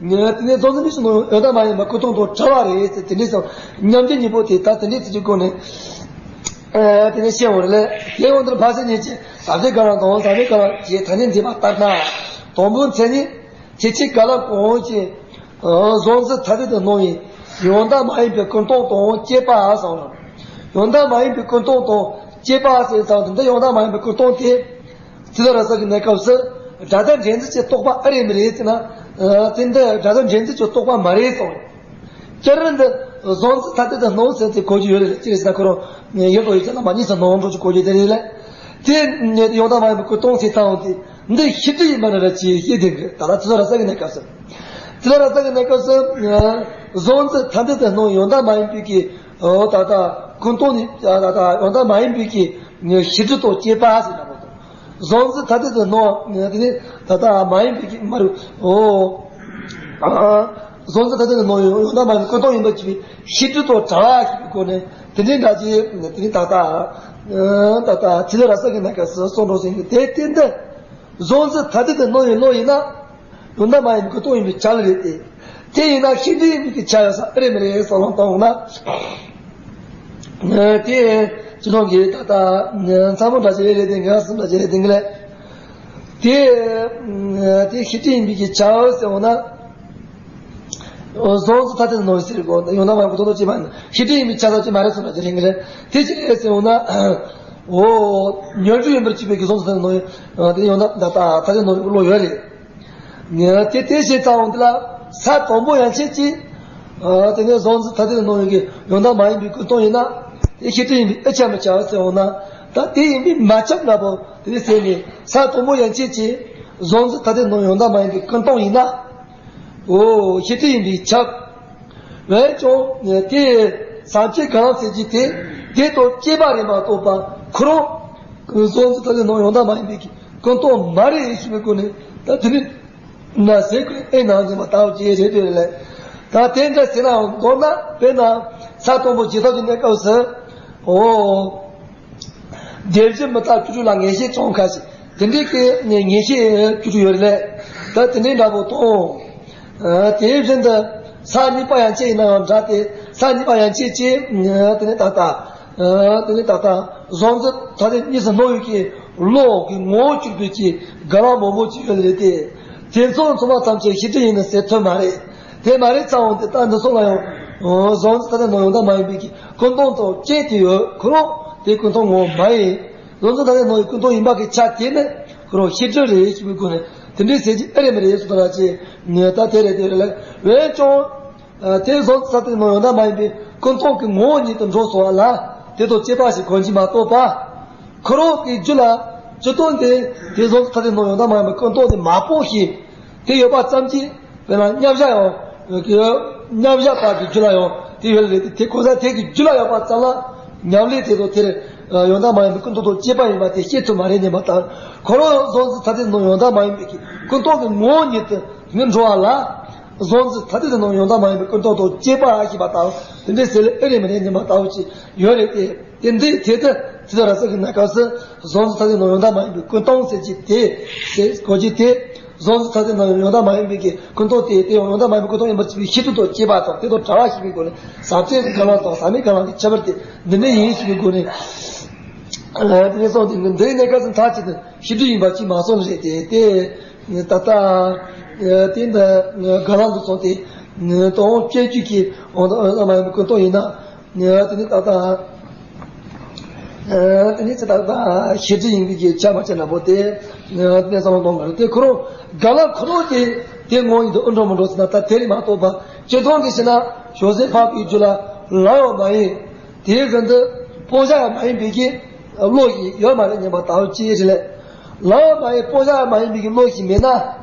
དེ་ནས་གཟུང་འཛིན་གཉིས་སུ་སྣང་བའི་ཡང་དག་མ་ཡིན་པ་ཀུན་རྟོག་དང་བྲལ་བ་རེད་ཟེར། དེ་འདྲའི་སོང་མཉམ་རྗེས་གཉིས་པོ་དེ་ད་དེ་འདྲའི་ཚིག་གི་སྒོ་ནས། ཨ་དེ་ནས་བཤད་འོང་རེད་ལས། དེ་འོང་དུས་ཕར་ཕྱིན་གཉིས་ཀྱི་ཟག་བཅས་གང་རུང་དང་ཟག་མེད་གང་རུང་ཞེས་ཐ་སྙད་འཛིན་པ་ལྟར་ན། དང་པོའི་མཚན་ཉིད་དེ་ཕྱིར་ག་ལ་གང་ཞེས། གཟུང་འཛིན་ཐ་དད་དུ་སྣང་བའི་ཡང་དག་མ་ཡིན་པའི་ཀུན་རྟོག་དང་བཅས་པ་གསུངས་ལ། ཡང་དག་མ་ཡིན་པའི་ཀུན་རྟོག་དང་བཅས་པ་ཟེར་ཙང་དེ་འདི་ཡང་དག་མ་ཡིན་པའི་ཀུན་རྟོག་དེ། ཚིག་ལ་ར་ས་གི་གནས་སྐབས་སུ། སྒྲ་དང་འདྲེས་འཛིན་གྱི་རྟོག་པ་ཨེ་རེད་མི་རེད་ཟེར་ན། དེ་འདི་སྒྲ་དང་འདྲེས་འཛིན་གྱི་རྟོག་པ་མ་རེད་གསུངས། སྤྱིར་འདི་གཟུང་འཛིན་ཐ་དད་དུ་སྣང་ཟེར་ཏེ་གོ་རྒྱུ་ཡོད་རེད། ཅི་རེད་ཟེར་ན་ཁོ་རང་ཡོད་དོ་ཡོད་ཚད་ལ་མ་གཉིས་སུ་སྣང་འགྲོ་ཅིག་གོ་རྒྱུ་དེ་རེད་ལ། དེ་ཡང་དག་མ་ཡིན་པའི་ཀུན་རྟོག་ཟེར་ཙང་དེ་འདི་ཤེས་སྒྲིབ་ཡིན་པ་ན་ར་ཅི་ཤེས་དེ་གི་ད་ལ་ཚིག་ལ་ར་ས་གི་གནས་སྐབས་སུ། ཚིག་ལ་ར་ས་གི་གནས་སྐབས་སུ། གཟུང་འཛིན་ཐ་དད་དུ་སྣང་ཡང་དག་མ་ཡིན་པའི་གི། ད་ལྟ་ཀུན་རྟོག་ནི་ད་ལྟ་ཡང་དག་མ་ཡིན་པའི་གི་ཤེས་སྒྲིབ་དང་བཅས་པ་ཟེར་ན་མ་གཏོགས། གཟུང་འཛིན་ཐ་དད་དུ་སྣང་དེ་ནི་ད་ལྟ་མ་ཡིན་པའི་གི་མ་རུ། ཨོ། གཟུང་འཛིན་ཐ་དད་དུ་སྣང་ཡང་དག་མ་ཡིན་ཀུན་རྟོག་ཡིན་པ་ཅིག་པའི་ཤེས་སྒྲིབ་དང་བྲལ་བ་ཞིག་གི་སྒོ་ནས་དེ་འདྲའི་འདྲ་ཅིག་དེ་ནི་ད་ལྟ་ད་ལྟ་ཚིག་ལ་ར་ས་གི་གནས་སྐབས་སུ་གསུངས་འགྲོ་ཟིན་གི་དེ་དེ་འདི། གཟུང་འཛིན་ཐ་དད་དུ་སྣང་བའི་བློ་ཡིན་ན། ཡང་དག་མ་ཡིན་པའི་ཀུན་རྟོག་ཡིན་པའི་ཆ་ལ་རེད་དེ། དེ་ཡིན་ན་ཤེས་སྒྲིབ་ཡིན་པའི་གི་ཆ་ཡོད་ས་ཨེ་རེད་མི་རེད་བསམ་བློ་གཏོང་ན། དེ་སྤྱི་ནོར་གྱི་ད་ལྟ་ཚ་མོ་འདྲ་ཅིག་རེད་དེ་ངས་གསུམ་འདྲ་ཅིག་རེད་དེ་ངས་ལས། དེ་དེ་ཤེས་སྒྲིབ་ཡིན་པའི་གི་ཆ་ཡོད་ཟེར་འོང་ན། གཟུང་འཛིན་ཐ་དད་དུ་སྣང་བའི་ཟེར་གོ་ཡང་དག་མ་ཡིན་པའི་ཀུན་རྟོག་དང་བཅས་པ་ཡིན་ན་ཤེས་སྒྲིབ་ཡིན་པའི་ཆ་ས་ཅིག་མ་རེད་གསུམ་འདྲ་ཅིག་རེད་ངས་ལས། དེ་ཅི་རེད་ཟེར་འོང་ན། འོ། ཉོན་སྒྲིབ་ཡིན་པར་གྱུར་པའི་གི་གཟུང་འཛིན་ཐ་དད་དུ་སྣང་བའི་དེ་ཡང་དག་ད་ལྟ་ཐ་དད་དུ་སྣང་བའི་བློ་ཡོད་རེད། དེ་དེ་བཞིན་ཙམ་འོང་དེ་ལ་ས་དང་པོ་ཡན་ཆད་ཀྱིས། དེ་ནས་གཟུང་འཛིན་ཐ་དད་དུ་སྣང་བའི་གི་ཡང་དག་མ་ཡིན་པའི་ཀུན་རྟོག་ཡིན་ན། དེ་ཤེས་སྒྲིབ་ཡིན་པའི་ཨེ་ཆ་མི་ཆ་ཟེར་འོང་ན། ད་དེ་ཡིན་པས་མ་ཁྱབ་འདྲ་པོ་དེ་ནས་ཟེར་ནས་ས་དང་པོ་ཡན་ཆད་ཀྱིས་གཟུང་འཛིན་ཐ་དད་དུ་སྣང་ཡང་དག་མ་ཡིན་པའི་ཀུན་རྟོག་ཡིན་ན། འོ་ཤེས་སྒྲིབ་ཡིན་པས་ཁྱབ། འོན་ཀྱང་དེ་ཟག་བཅས་གང་ཟེར་གྱི་དེ་དེ་དང་བཅས་པ་རེད་མ་གཏོགས་པ་ཁོ་རང་གཟུང་འཛིན་ཐ་དད་དུ་སྣང་ཡང་དག་མ་ཡིན་པའི་ཀུན་རྟོག་མ་རེད་ཞུ་བའི་སྒོ་ནས་ད་དེ་ནི་ན་ཟེར་དགོས་ཨེ་ནང་ཉིན་མ་ལྟ་བ་ཅི་རེད་དེ་རེད་ལས། ད་དེ་འདྲ་ཟེར་ནའང་མདོར་ན་དཔེར་ན་ས་དང་པོ་རྗེས་ཐོབ་ཀྱི་གནས་སྐབས་སུ་འོ། སྒྲིབ་གཞི་མི་རྟག་བཅུ་དྲུག་ལ་ངེས་ཤེས་ཙོང་ཁ་ཞིག་དེ་འདྲའི་གི་ངེས་ཤེས་བཅུ་དྲུག་ཡོད་རེད་ལས། ད་དེ་འདྲའི་འདྲ་པོ་དང་། དེ་བཞིན་དུ་ས་གཉིས་པ་ཡན་ཆད་ཡིན་ན་ཡང་འདྲ་སྟེ་ས་གཉིས་པ་ཡན་ཆད་ཀྱི་དེ་ནི་ད་ལྟ་དེ་ནི་ད་ལྟ་གཟུང་འཛིན་ཐ་དད་གཉིས་སུ་སྣང་བའི་གི་བློ་གི་ངོ་བོ་གྱུར་པའི་གི་དགའ་ལ་མང་པོ་ཅིག་ཡོད་རེད་དེ། དེ་ཚོ་ཚང་མ་ཐམས་ཅད་ཤེས་སྒྲིབ་ཡིན་ནི་ཟེར་ཐུབ་མ་རེད། དེ་མ་རེད་ཙང་དེ་ལྟ་འདི་ཚོ་ལ་ཡང་གཟུང་འཛིན་ཐ་དད་སྣང་ཡང་དག་མ་ཡིན་པའི་གི་ཀུན་རྟོག་དང་བཅས་ཏེ་ཡོད་ཁོ་རང་དེ་ཀུན་རྟོག་ངོ་བོ་མ་ཡིན། གཟུང་འཛིན་ཐ་དད་སྣང་ཡང་ཀུན་རྟོག་ཡིན་པ་གི་ཆ་དེ་ནི་ཁོ་རང་ཤེས་སྒྲིབ་རེད་ཞུ་བའི་སྒོ་ནས་དེ་འདྲའི་ཟེར་གྱི་ཨེ་རེད་མི་རེད་སུ་ད་ར་ཅེ་ངས་ད་དེ་རེད་དེ་རེད་ལ་འོན་ཀྱང་དེ་གཟུང་འཛིན་ཐ་དད་སྣང་ཡང་དག་མ་ཡིན་པའི་ཀུན་རྟོག་གི་ངོ་བོ་ཉིད་དུ་འགྲོ་སོང་བ་ལ་དེ་དང་བཅས་པ་ཞིག་གོན་གྱི་མ་གཏོགས་པ། ཁོ་རང་གི་རྒྱུད་ལ་སྤྱི་དོན་དེ་དེ་གཟུང་འཛིན་ཐ་དད་སྣང་ཡང་དག་མ་ཡིན་པའི་ཀུན་རྟོག་དེ་མ་སྤོང་ཞིང་དེ་ཡོད་པ་ཙམ་གྱིས་དཔེར་ན་མཉམ་བཞག་ཡང་མཉམ་བཞག་པ་གི་རྒྱུད་ལ་ཡང་དེ་ཡོད་རེད་དེ་དེ་གོ་ས་དེ་གི་རྒྱུད་ལ་ཡོད་པ་ཙམ་ལ་ཉམས་ལེན་དེ་དང་དེར་ཡང་དག་མ་ཡིན་པའི་ཀུན་རྟོག་དང་བཅས་པ་ཡིན་པ་དེ་ཤེས་ཐུབ་མ་རེད་ཉན་པ་དང་ཁོ་རང་གཟུང་འཛིན་ཐ་དད་སྣང་ཡང་དག་མ་ཡིན་པའི་ཀུན་རྟོག་གི་ངོ་བོ་ཉིད་དུ་ནི་འགྲོ་བ་ལ་གཟུང་འཛིན་ཐ་དད་དུ་སྣང་ཡང་དག་མ་ཡིན་པའི་ཀུན་རྟོག་དང་བཅས་པ་ཞེས་པ་དང་དེ་འདྲའི་ཟེར་ལེ་ཨེ་རེད་མི་རེད་ཉན་པ་ལྟ་བུ་ཅིག་ཡོད་རེད་དེ། དེ་འདི་དེ་ལྟར་ཚིག་དང་ར་ས་གི་གནས་སྐབས་སུ་གཟུང་འཛིན་ཐ་དད་སྣང་ཡང་དག་མ་ཡིན་པའི་ཀུན་རྟོག་ཟེར་གྱི་དེ། ཟེར་གོ་གྱི་དེ། གཟུང་འཛིན་ཐ་དད་སྣང་ཡང་དག་མ་ཡིན་པའི་གི་ཀུན་རྟོག་དེ་དེ་ཡང་ཡང་དག་མ་ཡིན་པའི་ཀུན་རྟོག་ཡིན་པར་བྱེད་པའི་ཤེས་སྒྲིབ་དང་བཅས་པ་དང་དེ་དང་བྲལ་བ་ཞིག་པའི་སྒོ་ནས་ཟག་བཅས་ཀྱི་གང་རུང་དང་ཟག་མེད་གང་རུང་གི་ཁྱད་པར་དེ་འདི་འདྲ་ཡིན་ཞེས་པའི་སྒོ་ནས། དེ་ནས་སོང་སྟེ་འདིའི་གནས་སྐབས་སུ་མཐའ་གཅིག་ཏུ་ཤེས་སྒྲིབ་ཡིན་པ་ཅིག་མ་སོང་རེད་དེ་དེ། ད་ལྟ་དེ་འདི་ག་ལ་འདུག་སོང་སྟེ་དོན་སྤྱོད་རྒྱུད་ཀྱི་ཡང་དག་མ་ཡིན་པའི་ཀུན་རྟོག་ཡིན་ན། དེ་ནི་ད་ལྟ། དེ་ནི་ད་ལྟ་ཤེས་སྒྲིབ་ཡིན་པའི་གི་ཆ་མ་ཆ་ན་པོ་དེ། དེ་ནས་བསམ་བློ་གཏོང་དགོས་རེད་དེ་ཁོ་རང་ག་ལ་ཁོ་རང་དེ་དེ་ངོ་ཡིན་དུ་ཨུ་འགྲོ་མི་འགྲོ་ཟེར་ན་ད་དེ་རེད་མ་གཏོགས་པ་སྤྱིར་བཏང་གི་ཕྱིར་ན་བྱང་སེམས་འཕགས་པའི་རྒྱུད་ལ་ལམ་ཡང་མ་ཡིན། དེའི་རིན་དུ་སྤོང་བྱ་ཡང་མ་ཡིན་པའི་གི་བློ་ཞིག་ཡོད་མ་རེད་ཉན་པ་ལྟ་བུ་ཅི་རེད་ལས། ལམ་ཡང་མ་ཡིན་སྤོང་བྱ་ཡང་མ་ཡིན་པའི་གི་བློ་ཞིག་མེད་ན།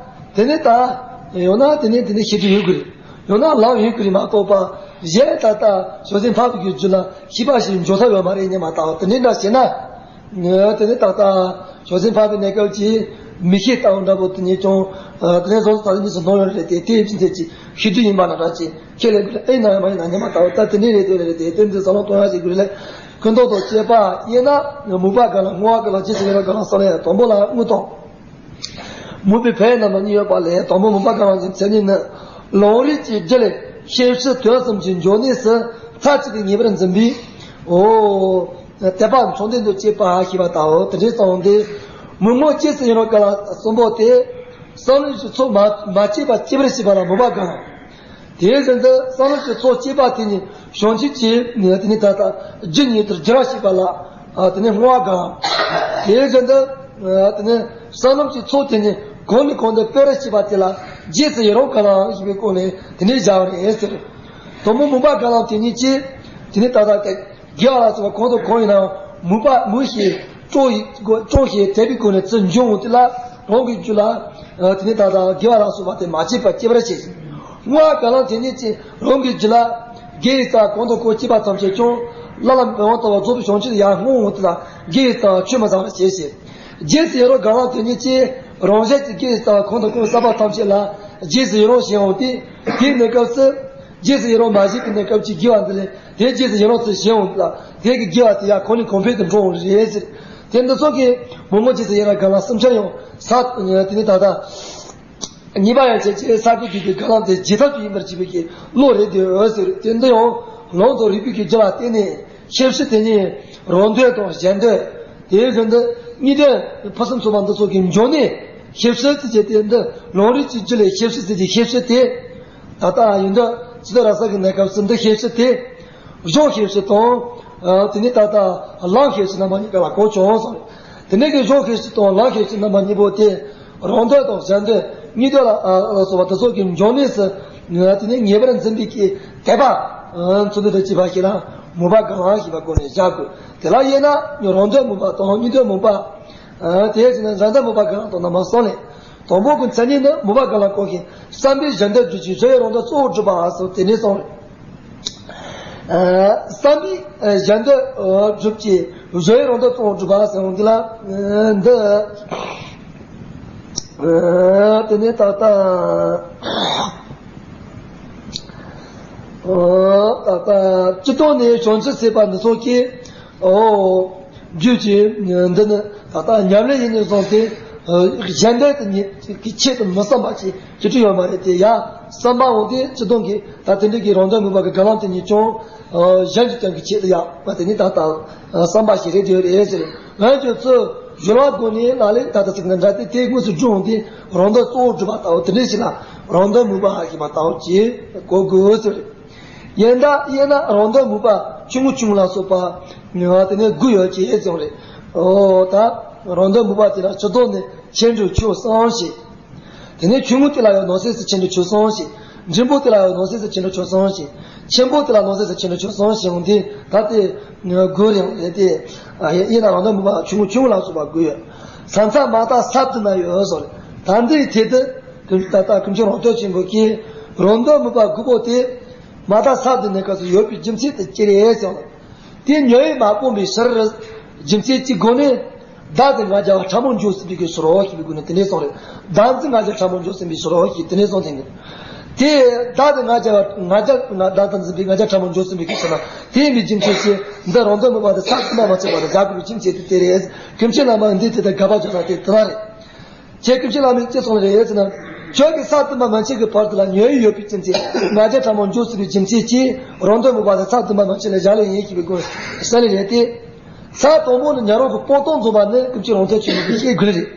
དེ་ནི་ད་ཡོང་ན་དེ་ནི་དེ་ནི་ཤེས་སྒྲིབ་ཡོད་དགོས་རེད། ཡང་ན་ལམ་ཡོད་ཀྱི་རེད་མ་གཏོགས་པ། གཞན་ད་ལྟ་བྱང་སེམས་འཕགས་པའི་གི་རྒྱུད་ལ་ཤེས་པ་ཞིག་འཇོག་ཐབས་ཡོད་མ་རེད་སྙམ་མ་ལྟ་བུ་དེ་འདྲ་འདྲ་བྱས་ན། དེ་ནི་ད་ལྟ་བྱང་སེམས་འཕགས་པའི་གནས་སྐབས་ཀྱི་མིག་ཤེས་ལྟ་བུ་འདྲ་པོ་དེ་ཉིད་ཀྱང་དེ་ནས་བཟུང་ད་ལྟ་གཉིས་སུ་འདོན་ཡོད་རེད་དེ། དེའི་ཕྱིན་ཚད་ཀྱི་ཤེས་རྒྱུ་ཡིན་པ་ན་འདྲ་ཅིག་ཁས་ལེན་དགོས་རེད། ཨེ་ན་ཡང་མ་ཡིན་ན་སྙམ་མ་ལྟ་བུ་ད་དེ་འདྲ་རེད་དེ་རེད་དེ་དེ་འདི་ཟ་ལོང་གཏོང་ཡ་ཞིག་དགོས་རེད་ལ། ཀུན་རྟོག་དང་བཅས་པ་དབྱེ་ན། མུན་པ་སྒང་ལ་བསྔོ་བ་སྒང་ལ་རྗེས་སུ་ཡི་རང་སྒང་ལ་གསུམ་ལས། དང་པོ་ལ་དངོས་དང་མུན་པའི་ཕའི་རྣམ་པ་གཉིས་ཡོད་པ་ལས། དང་པོ་མུན་པ་སྒང་ལ་གི་མཚན་ཉིད་ནི། ལམ་རིམ་གྱི་རྒྱུད་ལས་ཤེས་བྱའི་དོན་གསུམ་གྱི་འབྱུང་གནས་སུ་མཐའ་གཅིག་ཏུ་ངེས་པར་འཛིན་པའི། འོ། དད་པ་མཚུངས་ལྡན་དུ་བྱེད་པ་ཞེས་པ་དང་། འོ་དེ་འདྲའི་གསུངས་ཏེ། མི་མངོན་རྗེས་སུ་ཡི་རང་སྒང་ལ་གསུམ་པོ་སྟེ། བསམ་བློ་ཞིག་ཚོགས་མ་མ་བྱས་པ་སྐྱེ་བར་བྱེད་པ་ལ་མུན་པ་སྒང་། དེའི་རྒྱུ་མཚན་བསམ་བློ་ཞིག་ཚོགས་སྐྱེས་པ་དེ་ཉིད་བྱང་ཆུབ་ཀྱི་དེ་ནི་ད་ལྟ་རྒྱུ་ཉིད་དུ་འགྱུར་བར་བྱེད་པ་ལ་དེ་ནི་བསྔོ་བ་སྒང་། དེའི་རྒྱུ་མཚན་དེ་ནི་བསམ་བློ་ཞིག་ཚོགས་དེ་ཉིད་གང་ནས་གང་དུ་སྤེལ་བར་བྱེད་པ་དེ་ལ་རྗེས་སུ་ཡི་རང་སྒང་ལ་ཞེས་པའི་སྒོ་ནས་དེ་ནི་བཞག་པ་རེད་ཟེར། དང་པོ་མུན་པ་སྒང་ལ་དེ་ཉིད་ཀྱིས་དེ་ནི་ད་ལྟ་དེ། དགེ་བ་ལ་སོགས་པ་གང་དང་གང་ཡིན་ནའང་མུན་པ་མུན་ཞིང་སྐྱོང་ཞིང་དེད་པའི་སྒོ་ནས་ཚུར་འབྱུང་འོང་དེ་ལ་རང་གི་རྒྱུད་ལ་དེ་ནི་ད་ལྟ་དགེ་བ་ལ་སོགས་པ་དེ་མ་བྱས་པ་སྐྱེ་བར་བྱེད། བསྔོ་བ་སྒང་ལ་དེ་ཉིད་ཀྱིས་རང་གི་རྒྱུད་ལ་དགེ་བའི་རྩ་བ་གང་དང་གང་སྐྱེས་པ་ཐམས་ཅད་ཀྱང་བླ་ན་མེད་པ་ལྟ་བུ་རྫོགས་པའི་བྱང་ཆུབ་ལ་ཡར་བསྔོ་འོང་དེ་ལ་དགེ་བའི་རྩ་བ་ཆུད་མི་ཟ་བར་བྱེད་ཅེས། རྗེས་སུ་ཡི་རང་སྒང་ལ་དེ་ཉིད་ཀྱིས་རང་གཞན་གྱི་དགེ་བའི་རྩ་བ་གང་དང་གང་བསགས་པ་ཐམས་ཅད་ལ་རྗེས་སུ་ཡི་རང་བྱེད་འོང་སྟེ། དེའི་གནས་སྐབས་སུ་རྗེས་སུ་ཡི་རང་མ་བྱས་པའི་གནས་སྐབས་ཀྱི་དགེ་བ་འདི་ལས། དེ་རྗེས་སུ་ཡི་རང་ཚུལ་གཞན་འོང་ལ། དེ་གི་དགེ་བ་དེ་ཡང་གང་ནས་གང་འཕེལ་དུ་འགྲོ་འོང་རེད་ཟེར། དེ་འདི་ཚོ་གི་མི་མངོན་རྗེས་སུ་ཡི་རང་སྒང་ལ་གསུམ་ཆར་ཡང་ས་དེ་ནི་ད་ལྟ་གཉིས་པ་ཡང་བྱས་ཀྱི་ས་དགུ་བརྒྱུད་པའི་སྒང་ལ་དེ་རྗེས་ཐག་ཆོད་ཡིན་པར་བྱེད་པའི་གི་བློ་རེད་དེ་འོད་ཟེར། དེ་འདི་ཡང་ལམ་དང་རིགས་པའི་གི་རྒྱུ་ལ་བརྟེན་ནས་ཤེས་བྱ་དེ་ཉིད་རང་དོན་དང་གཞན་དོན། དེའི་རྒྱུ་འདི་གཉིས་དོན་ཕུན་སུམ་ཚོགས་པ་འདི་ཚོ་གི་འབྱུང་གནས་ཤེས་བྱ་ཟེར་གྱི་དེ་འདི་ལམ་རིམ་གྱི་རྒྱུད་ལས་ཤེས་བྱ་ཟེར་གྱི་ཤེས་བྱ་དེ། ད་ལྟ་ཡིན་འདི་ཇི་ལྟར་ར་ས་གི་གནས་སྐབས་སུ་འདི་ཤེས་བྱ་དེ། གཞུང་ཤེས་བྱ་དང་། དེ་ནས་ད་ལྟ་ལམ་ཤེས་བྱ་རྣམ་པ་གཉིས་ཀ་ལ་གོ་ཆོག་སོང་། དེ་ནས་ཀྱི་གཞུང་ཤེས་བྱ་དང་ལམ་ཤེས་བྱ་རྣམ་པ་གཉིས་པོ་དེ། རང་དོན་དང་གཞན་དོན་གཉིས་དོན་ལ་ལ་སོགས་པ་དེ་ཚོ་གི་འབྱུང་གནས་སུ། དེ་ནས་ངེས་པར་འཛིན་པའི་གི་དད་པ། ཚུལ་འདི་དང་བཅས་པ་ཞིག་ལ་མུན་པ་སྒང་ལ་ཞེས་པ་སྒོ་ནས་བཞག་དགོས། དེ་ལ་དབྱེ་ན་རང་དོན་མུན་པ་དང་གཉིས་དོན་མུན་པ། དེ་བཞིན་གཞན་དོན་མུན་པ་སྒང་ལ་དང་རྣམ་པ་གསུམ་ལས། དང་པོ་གི་མཚན་ཉིད་ནི་མུན་པ་སྒང་ལ་གང་ཞིག་བསམ་པས་གཞན་དོན་སྒྲུབ་ཅིང་བཟོ་བས་རང་དོན་གཙོ་བོར་སྒྲུབ་པ་སོགས་དེ་ནས་གསུངས་རེད། བསམ་པས་གཞན་དོན་སྒྲུབ་ཅིང་བཟོ་བས་རང་དོན་གཙོ་བོར་སྒྲུབ་པ་ཟེར་འོང་འདི་ལ་འདི། དེ་ནས་ད་ལྟ། ད་ལྟ་སྤྱིར་བཏང་ནས་བྱང་ཆུབ་སེམས་དཔའ་འདི་ཚོ་གིས། ཨོ། རྒྱུད་ཀྱི་འདི་ནི་ད་ལྟ་ཉམས་ལེན་ཡིན་ནས་བཟུང་སྟེ། གཞན་དོན་དུ་ཉིད་ཀྱི་ཆེད་དུ་མི་བསམ་པ་ཅིག་ཅི་སྤྲོས་ཡོད་མ་རེད་དེ་ཡ། བསམ་པའང་དེ་སྤྱིར་བཏང་གི་ད་དེ་འདྲ་གི་རང་དོན་མུན་པ་གི་སྒང་ལ་དེ་ཉིད་ཀྱང་གཞན་གྱི་དོན་གྱི་ཆེད་དུ་ཡ་བ་དེ་ནི་ད་ལྟ་བསམ་པ་ཞིག་རེད་དེ་རེད་ཟེར། ང་ཚོས་ཚུར་སྦྱོར་བ་སྒོ་ནས་ལ་ལས་ད་ལྟ་ཚིག་འདི་འདྲ་སྟེ་དེ་དངོས་སུ་སྒྲུབ་འོང་དུས་རང་དོན་གཙོ་བོར་སྒྲུབ་པ་ལྟ་བུ་དེ་འདྲ་ཞིག་ལ་རང་དོན་མུན་པ་ཞེས་པ་ལྟ་བུ་ཅིག་གོ་དགོས་ཟེར། ཡིན་ད་དབྱེ་ན་རང་དོན་མུན་པ་ཆུང་ངུ་ཆུང་ངུ་ལ་སོགས་པ། དེ་ནས་དགུ་ཡོད་ཅེས་ཟེར་རེད། ཨོ་ད་རང་དོན་མུན་པ་དེ་ལ་སྤྱིར་བཏང་ནས་ཆེ་འབྲིང་ཆུང་གསུམ་ཞེས། དེ་ནས་ཆུང་ངུ་དེ་ལ་ཡང་ནང་གསེས་སུ་ཆེ་འབྲིང་ཆུང་གསུམ་ཞེས། འབྲིང་པོ་དེ་ལ་ཡང་ནང་གསེས་སུ་ཆེ་འབྲིང་ཆུང་གསུམ་ཞེས། ཆེན་པོ་དེ་ལ་ནང་གསེས་སུ་ཆེ་འབྲིང་ཆུང་གསུམ་ཞེས་འོང་དུས་ད་དེ་དགུ་རེད་ལས་དེ། དབྱེ་ན་རང་དོན་མུན་པ་ཆུང་ངུ་ཆུང་ངུ་ལ་སོགས་པ་དགུ་ཡོད། ས་མཚམས་མ་དག་ས་བདུན་ན་ཡོད་ཟེར། ད་འདིའི་ཐད་དུ། ད་ལྟ་ཀུན་མཁྱེན་རོང་སྟོན་ཆེན་པོ་གིས་རང་དོན་མུན་པ་དགུ་པོ་དེ་མ་དག་ས་བདུན་ནས་སྐབས་སུ་ཡོད་པའི་རྒྱུ་མཚན་དེ་ཅི་རེད་ཟེར་ན། དེ་ཉོན་མོངས་མ་སྤངས་པའི་ཕྱིར། རྒྱུ་མཚན་གཅིག་སྒོ་ནས་བདག་དང་ང་རྒྱལ་བ་ཕྲ་མོ་འཇོག་ཟིན་པའི་གི་ཕྱིར་རོ་ཞེས་པའི་སྒོ་ནས་དེ་ནས་གསུངས་རེད། བདག་འཛིན་ང་རྒྱལ་ཕྲ་མོ་འཇོག་ཟིན་པའི་ཕྱིར་རོ་ཞེས་དེ་ནས་གསུངས་ཟིན་གི། དེ་བདག་དང་ང་རྒྱལ་བ་ང་རྒྱལ་བདག་དང་འཛིན་པའི་ང་རྒྱལ་ཕྲ་མོ་འཇོག་ཟིན་པའི་གི་ཕྱིར་ན་དེ་ཡིན་པའི་རྒྱུ་མཚན་གྱིས་འདི་རང་དོན་མུན་པ་དེ་ས་བདུན་མ་མ་ཆད་པ་དེ་བཞག་དགོས་པའི་རྒྱུ་མཚན་དེ་དེ་རེད། ཀུན་མཁྱེན་བླ་མ་འདི་དེ་ལྟར་དགག་པ་བརྗོད་ན་དེ་དེ་ལ་རེད། ཁྱེད་ཀུན་གྱིས་བླ་མས་ཅི་གསུངས་རེད་ཟེར་ན། ཁྱོད་ཀྱིས་ས་བདུན་པ་མན་ཆད་ཀྱི་བར་དུ་ལ་ཉོན་ཡིད་ཡོད་པའི་རྒྱུ་མཚན། ང་རྒྱལ་ཕྲ་མོ་འཇོག་སྲིད་པའི་རྒྱུ་མཚན་གྱིས་རང་དོན་མུན་པ་དེ་ས་བདུན་པ་མན་ཆད་ལ་བཞག་ལེ་ཡིན་ཞེས་པའི་སྐོར་གསལ་ལེ་རེད་དེ། ས་དང་པོ་ནི་ཉན་རང་གི་སྤངས་རྟོགས་རྫོགས་པ་ནི་ཀུན་མཁྱེན་རོང་སྟོན་ཆེན་པོ་གིས་བཤད་དགོས་རེད།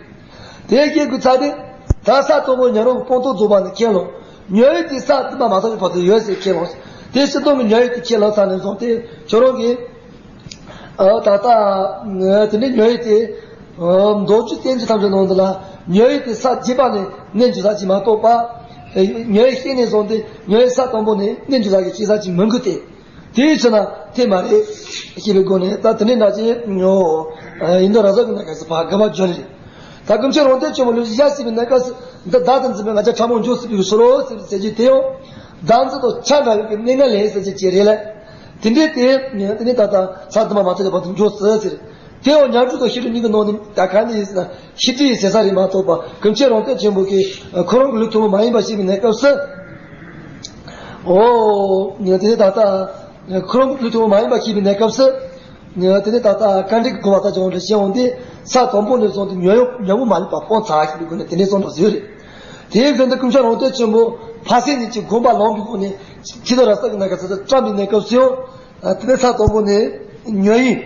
དེ་བཤད་དགོས་ཚར་ཏེ། ད་ས་དང་པོ་ཉན་རང་གི་སྤངས་རྟོགས་རྫོགས་པ་ནི་ཁས་བླངས། ཉོན་ཡིད་དེ་ས་བདུན་པ་མ་ཐོབ་པའི་བར་དུ་ཡོད་ཟེར་ཁས་བླངས། དེ་སྤྱིར་བཏང་གི་ཉོན་ཡིད་དེ་ཁས་བླངས་ཚར་ནས་བཟུང་སྟེ་ཁྱོད་རང་གིས། ཨ་ད་ལྟ་དེ་ནས་ཉོན་ཡིད་དེ། མདོ་རྒྱུད་བསྟན་བཅོས་ཐམས་ཅད་ནང་དུ་ལ་ཉོན་ཡིད་དེ་ས་བརྒྱད་པ་ནས་གནས་འགྱུར་ས་ཅིག་མ་གཏོགས་པ། ཉོན་ཡིད་ཤེས་ནས་བཟུང་སྟེ་ཉོན་ཡིད་ས་དང་པོ་ནས་གནས་འགྱུར་ས་ཀྱི་ཤེས་ས་ཅིག་མི་འགོད་དེ། དེའི་ཕྱིར་ན་དེ་མ་རེད། ཞེས་པའི་སྒོ་ནས་ད་དེ་ནས་འདྲ་ཅིག་ཡིན་འདུག་ར་ས་གི་གནས་སྐབས་སུ་ཕར་དགག་པ་བརྗོད་ལེ། ད་ཀུན་མཁྱེན་རོང་སྟོན་ཆེན་པོ་ལུགས་ཀྱི་ཡ་ཞེས་པའི་གནས་སྐབས་སུ་འདི་བདག་དང་འཛིན་པའི་ང་རྒྱལ་ཕྲ་མོ་འཇོག་སྲིད་པའི་ཕྱིར་རོ་ཟེར་ཟེར་རྒྱུ་དེ་ཡང་། བདག་འཛིན་དང་ཆ་འདྲ་བའི་གནས་ངན་ལས་ཟེར་གྱི་ཅི་རེད་ལ། དེ་འདྲའི་དེ་དེ་ནི་ད་ལྟ་ས་དུ་མ་མ་ཐོན་པ་དུ་འཇོག་ཟེར་ཟེར། དེ་འོ་ཉམས་སྒྲོན་དང་ཤེས་སྒྲོན་གཉིས་ཀྱི་ནང་ནས་ད་ག་ནས་ཡིན་ཟེར་ན་ཤེས་སྒྲོན་ཡི་ཟེར་ས་རེད་མ་གཏོགས་པ་ཀུན་མཁྱེན་རང་སྟོན་ཆེན་པོ་གིས་ཁོ་རང་གི་ལུགས་མཐུན་པོ་མ་ཡིན་པ་ཤེས་པའི་གནས་སྐབས་སུ། འོ་དེ་ནི་ད་ལྟ་ཁོ་རང་གི་ལུགས་མཐུན་པོ་མ་ཡིན་པ་ཤེས་པའི་གནས་སྐབས་སུ། དེ་ནས་ད་ལྟ་བཀའ་དྲིན་གྱི་དགོངས་པ་ལྟར་བྱུང་བ་འདྲ་བཤད་འོང་དུས་ས་དང་པོ་ནས་བཟུང་སྟེ་ཉོན་ཡོད་ཉོན་མོངས་མ་ལུས་པ་སྤོང་ཚར་ཞེས་པའི་སྒོ་ནས་དེ་འདྲའི་གསུངས་འདུག་ཟེར་རེད། དེའི་བཞིན་དུ་ཀུན་མཁྱེན་རང་སྟོན་ཆེན་པོ་འཕགས་སེང་ནས་ཀྱི་དགོངས་པ་ལོངས་པའི་སྒོ་ནས་ཁྱི་དང་ར་ས་གི་ནང་ག་ས་ས་བཀྲམ་པའི་གནས་སྐབས་སུ་ཡང་དེ་ནས་ས་དང་པོ་ནས་ཉོན་ཡིན་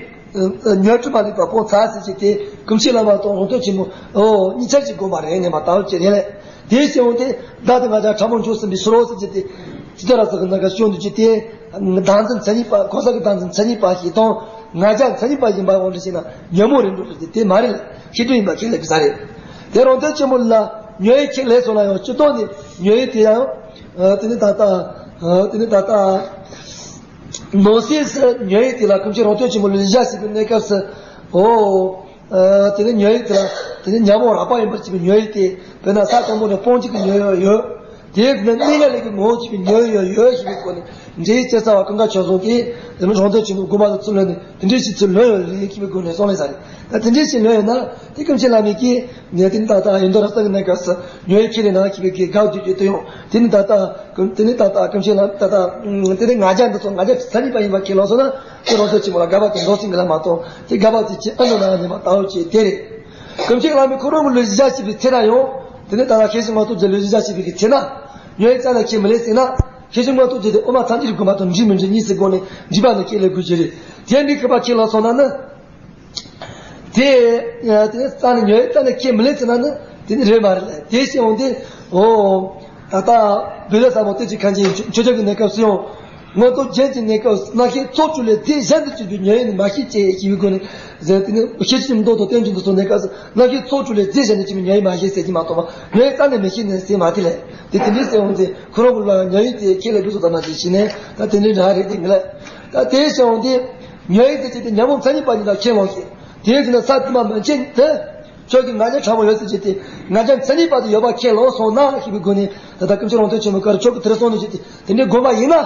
ཉོན་སྤྲིན་མ་ལུས་པ་སྤོང་ཚར་ཟེར་གྱི་དེ་ཀུན་མཁྱེན་བླ་མ་དང་རང་སྟོན་ཆེན་པོ་འོ་གཉིས་ཆར་གྱི་དགོངས་པ་རེད་ནས་མ་དག་ཅེས་རེད་ལས། དེ་བྱས་འོང་སྟེ་བདག་དང་ང་ཅག་ཕྲ་མོ་འཇོག་ཟིན་པའི་ཕྱིར་རོ་ཟེར་གྱི་དེ་ཁྱི་དང་ར་ས་གི་ནང་ག་བྱུང་འདུག་ཅེས་དེ། བདག་འཛིན་མཚན་ཉིད་པ་གང་ཟག་གི་བདག་འཛིན་མཚན་ཉིད་པ་ཞིག་དང་ང་རྒྱལ་མཚན་ཉིད་པ་ཡིན་པ་འོང་དུ་ཞེ་ན་ཉོན་མོངས་རེད་འགྲོ་ཟེར་ཏེ་དེ་མ་རེད་ལ་ཤེས་སྒྲོན་ཡིན་པ་ཁས་ལེན་དགོས་ས་རེད། དེ་རང་སྟོན་ཆེན་པོ་ལ་ཉོན་ཡིད་ཁས་ལེན་སོང་ན་ཡང་སྤྱིར་བཏང་ནས་ཉོན་ཡིད་དེ་ཡང་དེ་ནི་ད་ལྟ་དེ་ནི་ད་ལྟ་ནང་གསེས་སུ་ཉོན་ཡིད་དེ་ལ་ཀུན་མཁྱེན་རང་སྟོན་ཆེན་པོ་ལ་བཞག་ཞིག་གི་གནས་སྐབས་སུ་འོ། ཨ་དེ་ནི་ཉོན་ཡིད་དེ་ལ་དེ་ནི་ཉོན་མོངས་རགས་པ་ཡིན་པར་བྱེད་པའི་ཉོན་ཡིད་དེ་དཔེར་ན་ས་དང་པོ་ནས་སྤོང་བྱེད་ཀྱི་ཉོན་ཡིད་ཡོད། དེའི་ནི་གནས་ངན་ལས་ཀྱི་ངོ་བོ་བྱེད་པའི་ཉོན་ཡིད་ཡོད་ཡོད་ཞེས་པའི་སྐོར་ནས་འགྲེལ་བཤད་རྩ་བ་ཀུན་དགའ་ཆོས་བཟང་གིས་དེ་ནི་རང་སྟོན་ཆེན་པོའི་དགོངས་པ་དང་ཚུར་ལོན་ནས་དེ་འདྲའི་ཞིག་ཚུར་ལོན་ཡོད་རེད་ཞེས་པའི་སྐོར་ནས་གསུངས་ལེ་ས་རེད། ད་དེ་འདྲའི་ཞིག་ལོན་ཡོད་ན་དེ་ཀུན་མཁྱེན་བླ་མས་ཀྱིས་ངས་དེ་ནི་ད་ལྟ་ཡོན་ཏན་རབ་གསལ་གྱི་གནས་སྐབས་སུ་ཉོན་ཡིད་ཁས་ལེན་ན་ཞེས་པའི་གི་དགག་བསྡུས་ཀྱི་དོན་ཡང་དེ་ནི་ད་ལྟ་དེ་ནི་ད་ལྟ་ཀུན་མཁྱེན་བླ་ད་ལྟ་དེ་ནི་ང་རྒྱལ་འདི་ཚོ་ང་རྒྱལ་མཚན་ཉིད་པ་ཡིན་པ་ཁས་ལེན་སོང་ན། དེ་རང་སྟོན་ཆེན་པོ་ལ་དགག་པ་དེ་འདོགས་ཟིན་གི་ལ་མ་གཏོགས་དེ་དགག་པ་དེ་ཅི་ཨ་ནུ་ན་ནི་མ་ལྟ་བུ་ཅི་དེ་རེད། ཀུན་མཁྱེན་བླ་མས་ཁོ་རང་གི་ལུགས་གཞི་བཞག་བྱས་པའི་ཚེ་ན་ཡང་དེ་ནི་ད་ལྟ་ཤེར་ཕྱིན་མངོན་རྟོགས་རྒྱན་ལུགས་གཞི་བཞག་བྱས་པའི་གི་ཚེ་ན་ཉོན་ཡིད་རྩ་ནས་ཁས་མི་ལེན་ཟེར་ན་ཤེར་ཕྱིན་མངོན་རྟོགས་རྒྱན་དེ་དབུ་མ་ཐལ་འགྱུར་དགོངས་པ་དང་འགྲིག་མི་འགྲིག་གཉིས་སུ་དགོངས་ནས་འགྲིག་པ་ནི་ཁས་ལེན་དགོས་ཀྱི་རེད། དེ་འདྲའི་ཁས་པ་ཁས་ལེན་སོང་ན་ནི། དེ་དེ་རྩ་ནས་ཉོན་ཡིད་རྩ་ནས་ཁས་མི་ལེན་ཟེར་ན་ནི་དེ་ནི་རེད་མ་རེད་ལ་དེ་བཤད་འོང་དུས་འོ། ད་ལྟ་བོད་ཟླ་ཟབ་མོ་སྟོད་ཀྱི་ཁ་འབྱེད་ཆོས་ཆོས་ཀྱི་གནས་སྐབས་སུ་ཡང་། མངོན་རྟོགས་རྒྱན་གྱི་གནས་སྐབས་སུ་རྣམ་ཤེས་ཚོགས་དྲུག་ལས་རྫས་གཞན་དུ་གྱུར་པའི་ཉོན་ཡིད་ནི་མ་ཤེས་ཅེས་ཞེས་པའི་སྒོ་ནས་ཟེར་དེ་ནི་ཤེར་ཕྱིན་མདོ་དང་རྟེན་འབྱུང་དུ་སོང་གནས་སྐབས་སུ་རྣམ་ཤེས་ཚོགས་དྲུག་ལས་རྫས་གཞན་དུ་གྱུར་པའི་ཉོན་ཡིད་མ་ཤེས་ཟེར་གྱི་མ་གཏོགས་པ་ཉོན་ཡིད་རྩ་ནས་མི་ཤེས་ནས་ཟེར་མ་དེ་ལས་དེ་དེ་འདྲའི་ཟེར་འོང་ཚེ་ཁོ་རང་གི་ལ་ཉོན་ཡིད་དེ་ཁས་ལེན་དགོས་སོ་ད་ན་ཅེས་ཤེས་ནས་ད་དེ་འདྲའི་རང་རེད་དེ་ངེས་ལ་ད་དེ་བཤད་འོང་དུས་ཉོན་ཡིད་དེ་ཅི་སྟེ་ཉོན་མོངས་མཚན་ཉིད་པ་ཉིད་ལ་ཁས་བླངས་ཤིང་དེའི་ཚེ་ན་ས་དུ་མ་མན་ཆད་དུ། ཁྱོད་ཀྱི་ང་རྒྱལ་ཕྲ་མོ་ཡོད་ཟེར་གྱི་དེ་ང་རྒྱལ་མཚན་ཉིད་པ་དེ་ཡོད་པ་ཁས་ལེན་སོང་ན་ཞེས་པའི་སྒོ་ནས་ད་ལྟ་ཀུན་མཁྱེན་རང་སྟོན་ཆེན་མོ་ཀར་ཁྱོད་ཀྱི་དེར་སོང་ནས་ཞེས་ཏེ་དེ་འདྲའི་དགོངས་པ་ཡིན་ན།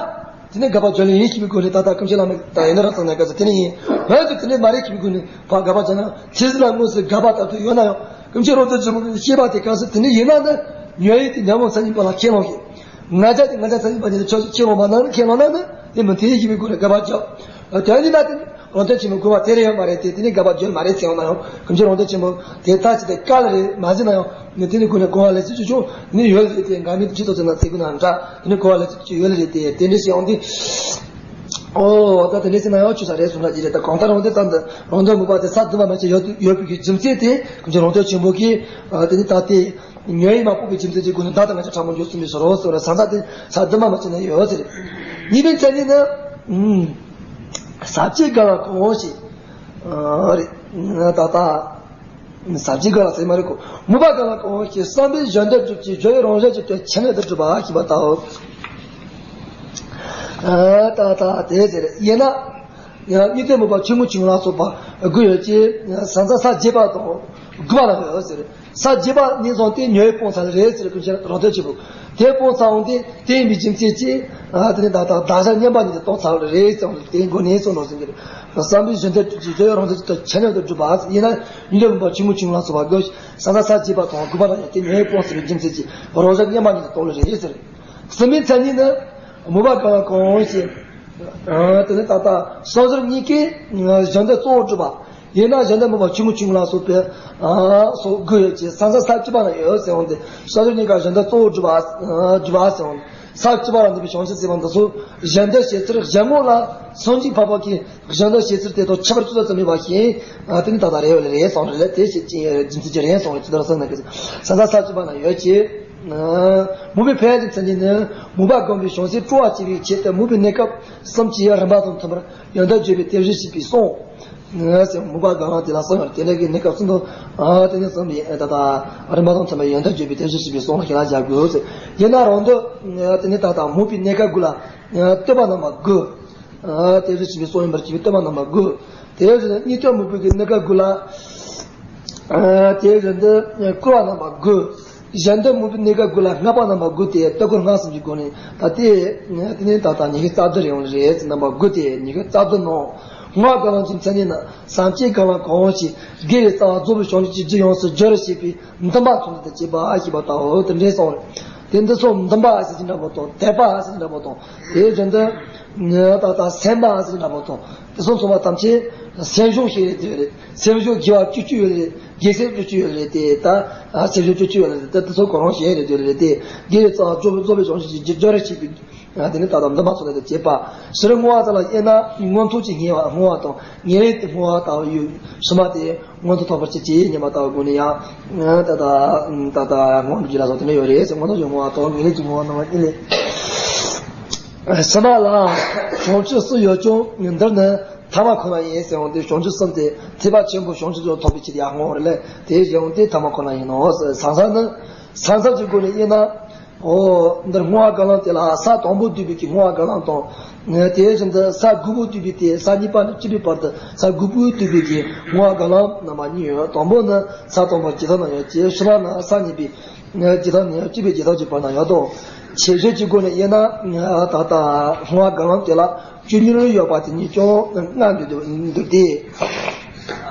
དེ་ནས་དགག་པ་བརྗོད་ལེ་ཡིན་ཞེས་པའི་སྒོ་ནས་ད་ལྟ་ཀུན་མཁྱེན་བླ་མས་ད་ཡིན་ན་ར་ཚང་ན་ག་ཚ་དེ་ནས་ཡིན། འོན་ཀྱང་དེ་འདྲའི་མ་རེད་ཞེས་པའི་སྒོ་ནས་ཕར་དགག་པ་བརྗོད་ན་ཚིག་ཟིན་ལ་དངོས་སུ་དགག་པ་ལྟ་དུ་ཡོད་ན་ཡང་ཀུན་མཁྱེན་རང་སྟོན་ཆེན་མོ་གི་བཤད་པ་དེ་ག་ཚོད་དེ་འདྲ་ཡིན་ན་ནི་ཉོན་ཡིད་དེ་ཉོན་མོངས་མཚན་ཉིད་པ་ལ་ཁས་ལེན་ཞིང་། ང་རྒྱལ་དེ་ང་རྒྱལ་མཚན་ཉིད་པ་ཉིད་དུ་ཆོས་ཤིག་ཁས་ལེན་པ་ན་ནི་ཁས་ལེན་ན་ནི་དེ་མི་མཐུན་ཞེས་པའི་སྒོ་ནས་དགག་པ་བརྗོད། དོན་ནི་ན་དེ་རང་སྟོན་ཆེན་མོའི་དགོངས་པ་དེ་རེད་ཡོད་མ་རེད་དེ་དེ་ནི་དགག་པ་བརྗོད་མ་རེད་ཟེར་ཡོང་ན་ཡང་ཀུན་མཁྱེན་རང་སྟོན་ཆེན་མོ་དེ་ལྟ་ཅི་དེ་དཀའ་ལ་རེད་མ་ཟེར་ན་ཡང་ནི་དེ་ནི་སྒོ་ནས་དགོངས་པ་ལས་ཚིག་ཆུ་ཆུང་ནི་ཡོད་ལ་རེད་དེ་འགའ་མི་དེ་ཁྲིད་དོ་ཟེར་ན་ཚིག་ཀུན་ན་འདྲ་དེ་ནི་དགོངས་པ་ལས་ཚིག་ཆུ་ཡོད་ལ་རེད་དེ་དེ་འདྲ་ཞིག་ཡོང་དུས། ཨོ་ད་དེ་འདྲ་ཟེར་ན་ཡང་ཆུ་ས་རེད་གསུངས་ན་ཅི་རེད་ད་གང་ལྟར་རང་སྟོན་ཙམ་དུ་རང་སྟོན་མུ་པ་དེ་ས་དུ་མ་མན་ཆད་ཡོད་ཡོད་པའི་རྒྱུ་མཚན་དེ་ཀུན་མཁྱེན་རང་སྟོན་ཆེན་པོ་གིས་དེ་ནི་ད་དེ། ཉོན་ཡིད་མ་སྤོང་བའི་རྒྱུ་མཚན་གྱི་སྒོ་ནས་བདག་དང་ང་རྒྱལ་ཕྲ་མོ་འཇོག་ཚུལ་མི་སོ་རོ་ཟེར་བ་ས་མཚམས་དེ་ས་དུ་མ་མ་བྱས་ན་ཡོད་ཟེར། གཉིས་པའི་མཚན་ཉིད་ནི། ཟབ་ཆོས་དགའ་བ་གང་ཞིག་ཨ་རེད། ད་ལྟ། ཟབ་ཆོས་དགའ་བ་ཟེར་མ་རེད་གོ། མུ་པ་དགའ་བ་གང་ཞིག་བསམ་པའི་གཞན་དོན་སྒྲུབ་ཀྱི་སྦྱོར་བའི་རང་བཞིན་གྱི་དོན་ཆ་མེད་དུ་སྒྲུབ་པ་ཞེས་པ་དང་། ད་ལྟ་དེ་ཟེར་ཡིན་ན། གཉིས་སྟོན་མུ་པ་ཆུང་ངུ་ཆུང་ལ་སོགས་པ་དགུ་ཡོད་ཀྱི་ས་མཚམས་ས་བརྒྱད་པ་དང་དགུ་པ་ལ་ཡོད་ཟེར། ས་བརྒྱད་པ་ནས་བཟུང་སྟེ་ཉོན་ཡིད་སྤོང་ཚར་རེད་ཟེར་ཀུན་མཁྱེན་རང་སྟོན་ཆེན་པོ། དེ་སྤོང་ཚར་འོང་སྟེ་དེ་ཡིན་པའི་རྒྱུ་མཚན་གྱིས་དེ་ནི་ད་ལྟ་བདག་གཞན་མཉམ་པ་ཉིད་དུ་རྟོགས་ཚར་རེད་ཟེར་འོང་དེའི་སྒོ་ནས་གསུངས་རོགས་ཟེར་གྱི་རེད། བསམ་པའི་གཞན་དོན་སྒྲུབ་ཀྱི་སྦྱོར་བའི་རང་བཞིན་གྱི་དོན་ཆ་མེད་དུ་སྒྲུབ་པ་ཡིན་ན་ཉིད་ལས་བུམ་པ་ཆུང་ངུ་ཆུང་ངུ་ལ་སོགས་པ་དགུ་ས་མཚམས་ས་བརྒྱད་པ་དང་དགུ་པ་ལ་ཡང་དེ་ཉོན་ཡིད་སྤོང་ཟེར་བའི་རྒྱུ་མཚན་གྱིས་རང་གཞན་མཉམ་པ་ཉིད་དུ་རྟོགས་ལེ་རེད་ཟེར། གསུམ་པའི་མཚན་ཉིད་ནི་མུ་པ་དགའ་བ་གང་ཞིག་དེ་ནི་ད་ལྟ་བསམ་སྦྱོར་གཉིས་ཀས་གཞན་དོན་གཙོ་བོར་སྒྲུབ་པ། ཡིན་ན་གཞན་དོན་མུ་པ་ཆུང་ངུ་ཆུང་ངུ་ལ་སོགས་པའི་སོགས་དགུ་ཡོད་ཀྱི་ས་མཚམས་ས་བཅུ་པ་ན་ཡོད་ཟེར་འོང་སྟེ་བསམ་སྦྱོར་གཉིས་ཀ་གཞན་དོན་གཙོ་བོར་སྒྲུབ་པ་སྒྲུབ་པ་ཟེར་འོང་། ས་བཅུ་པ་ལ་འདུས་པའི་བྱང་ཆུབ་སེམས་དཔའ་འདི་ཚོ་གཞན་དོན་བྱེད་ཚུལ་གཞན་ངོ་ལ་སངས་རྒྱས་འཕགས་པ་གིས་གཞན་དོན་བྱེད་ཚུལ་དེ་དང་ཁྱད་པར་ཅི་ཙམ་མེད་པ་བཞིན་དེ་ནི་ད་ལྟ་རེ་བ་ལས་རེ་སོང་རེ་ལས་དེ་བྱེད་ཀྱི་རྒྱུ་མཚན་གྱི་རེ་སོང་རེ་ཅི་ལྟར་སོང་ན་གི་ས་མཚམས་ས་བཅུ་པ་ན་ཡོད་ཀྱི། མུ་པའི་ཕན་ཡོན་གྱི་མཚན་ཉིད་ནི་མུ་པ་བསྒོམས་པའི་བྱང་སེམས་སྤྲོ་བ་སྐྱེ་བའི་ཆེད་དུ་མུ་པའི་གནས་སྐབས་གསུམ་གྱི་རིམ་པ་དང་མཐུན་པར་ཡོན་ཏན་བརྗོད་པའི་དེ་བཞིན་གཤེགས་པའི་གསུང་། ཟེར་མུ་པ་དགའ་བ་དེ་ལ་གསུངས་ཡོད་དེ་འདྲ་གི་གནས་སྐབས་གསུམ་དུ་དེ་ནས་གསུངས་པའི་ད་ལྟ་རིམ་པ་དང་མཐུན་པར་ཡོན་ཏན་བརྗོད་པའི་དེ་བཞིན་གཤེགས་པའི་གསུང་ལ་ཞེ་ལ་བཞག་དགོས་ཟེར། ཡིན་ན་རང་དུ་དེ་ནས་ད་ལྟ་མུ་པའི་གནས་སྐབས་དགུ་ལ་བསྟོད་པ་རྣམ་པ་དགུ། དེ་བཞིན་གཤེགས་པའི་གསུང་ཡིན་པར་བྱས་པའི་བསྟོད་པ་རྣམ་པ་དགུ། དེ་བཞིན་གཉིས་སྟོན་མུ་པའི་གནས་སྐབས་དགུ་ལ། དེ་བཞིན་དུ་བསྐུལ་བ་རྣམ་པ་དགུ། གཞན་དོན་མོས་པའི་གནས་སྐབས་དགུ་ལ་ལྔ་པ་རྣམ་པ་དགུ་སྟེ། ལྟ་སྐོར་ལྔ་གསུམ་གྱི་སྒོ་ནས་ད་ལྟའི་དེ་ནས་ད་ལྟ་ཉི་ཤུ་རྩ་བདུན་རེད་འོང་རེད། རྣམ་པ་དགུ་སྟེ་ཉི་ཤུ་རྩ་བདུན་ནང་བསྔོ་བ་དགའ་ལམ་གྱི་མཚན་ཉིད་ནི། བསམ་བྱའི་དགའ་ལམ་གང་ཞིག་དགེ་བའི་རྩ་བ་རྫོགས་པའི་བྱང་ཆུབ་ཀྱི་རྒྱུ་ཡོངས་སུ་སྦྱོར་བྱེད་པའི་འདུན་པ་མཚོན་དུ་བྱེད་པ་ཞེས་པ་ལྟ་བུ་དེ་འདྲའི་གསུངས་རེད། དེ་འདི་ཚོ་འདུན་པ་ཟེར་གྱི་འདྲ་པོ་དང་དད་པ་ཟེར་གྱི་འདྲ་པོ་དང་དེ་བཞིན་དུ་ད་ལྟ་སེམས་པ་ཟེར་གྱི་འདྲ་པོ་དང་དེ་ཚོ་ཚང་མ་ཐམས་ཅད་སེམས་བྱུང་ཞིག་རེད། དེ་རེད། སེམས་བྱུང་དགེ་བ་བཅུ་གཅིག་ཡོད་རེད། དགེ་སེམས་བཅུ་གཅིག་ཡོད་རེད། དེ་ད་སེམས་བྱུང་བཅུ་གཅིག་ཡོད་རེད། དེ་དེ་ཚོ་གོ་རང་བཤད་རེད། དེ་རེད། དེ་དགེ་བའི་རྩ་བ་རྫོགས་པའི་རྫོགས་པའི་བྱང་ཆུབ་ཀྱི་རྒྱུ་སྦྱོར་བྱེད་པའི། དེ་ནི་ད་ལྟ་འདུན་པ་ཚོ་ལ་དེ་བྱེད་པ། ཕྱིར་བསྔོ་བ་ཙམ་ལ་དབྱེ་ན་མངོན་མཐོ་ཅིག་བསྔོ་བ་བསྔོ་བ་དང་ངེས་ལེགས་ཀྱི་བསྔོ་བ་ལྟ་བུ་ཡོད། ཕྱི་མ་དེ་མངོན་མཐོ་ཐོབ་པར་བྱེད་ཅེས་སྙམ་པ་ལྟ་བུ་སྒོ་ནས་ཡང་ད་ལྟ་ད་ལྟ་བསྔོ་བ་འགྲུབ་ལ་སོགས་དེ་འདྲ་ཡོད་རེད་ཟེར། མངོན་མཐོ་ཅིག་བསྔོ་བ་དང་ངེས་ལེགས་ཀྱི་བསྔོ་བ་རྣམ་པ་གཉིས་ལས། ཕྱི་མ་ལ་བྱང་ཆུབ་གསུམ་ཡོད་ཀྱང་འདིར་ནི་ཐ་མ་ཁོ་ན་ཡིན་ཟེར་འོང་དུས་བྱང་ཆུབ་གསུམ་དེ་ཐེག་པ་ཆེན་པོ་བྱང་ཆུབ་ཀྱི་ཐོབ་པའི་ཕྱིར་ཡང་བསྔོ་བ་རེད་ལ། དེ་ཟེར་འོང་དུས་ཐ་མ་ཁོ་ན་ཡིན་ནོ། ཟང་ཟིང་ནི་ཟང་ཟིང་གི་སྒོ་ནས་དབྱེ་ན། འོ། འདིར་བསྔོ་བ་དགའ་ལམ་དེ་ལ་ས་དང་པོ་བསྡུས་པའི་གི་བསྔོ་བ་དགའ་ལམ་དང་། དེ་བཞིན་དུ་ས་དགུ་པོ་བསྡུས་པའི་དེ་ས་གཉིས་པ་ནས་བཅུ་པའི་བར་དུ་ས་དགུ་པོས་བསྡུས་པའི་གི་བསྔོ་བ་དགའ་ལམ་རྣམ་པ་གཉིས་ཡོད། དང་པོ་ནི་ས་དང་པོ་ཇི་ལྟར་ན་ཡོད་ཅེས། ཕྱི་མ་ནི་ས་གཉིས་པའི་ཇི་ལྟར་ན་ཡོད་བཅུ་པའི་ཇི་ལྟར་གྱི་བར་ན་ཡོད་དོ། ཆེ་ཤོས་ཀྱི་སྒོ་ནས་དབྱེ་ན་ད་ལྟ་བསྔོ་བ་དགའ་ལམ་དེ་ལ། བཅུ་གཉིས་ཡོད་པ་དེ་ཉིད་ཀྱང་ལྔ་འདུས་འདུས་ཏེ།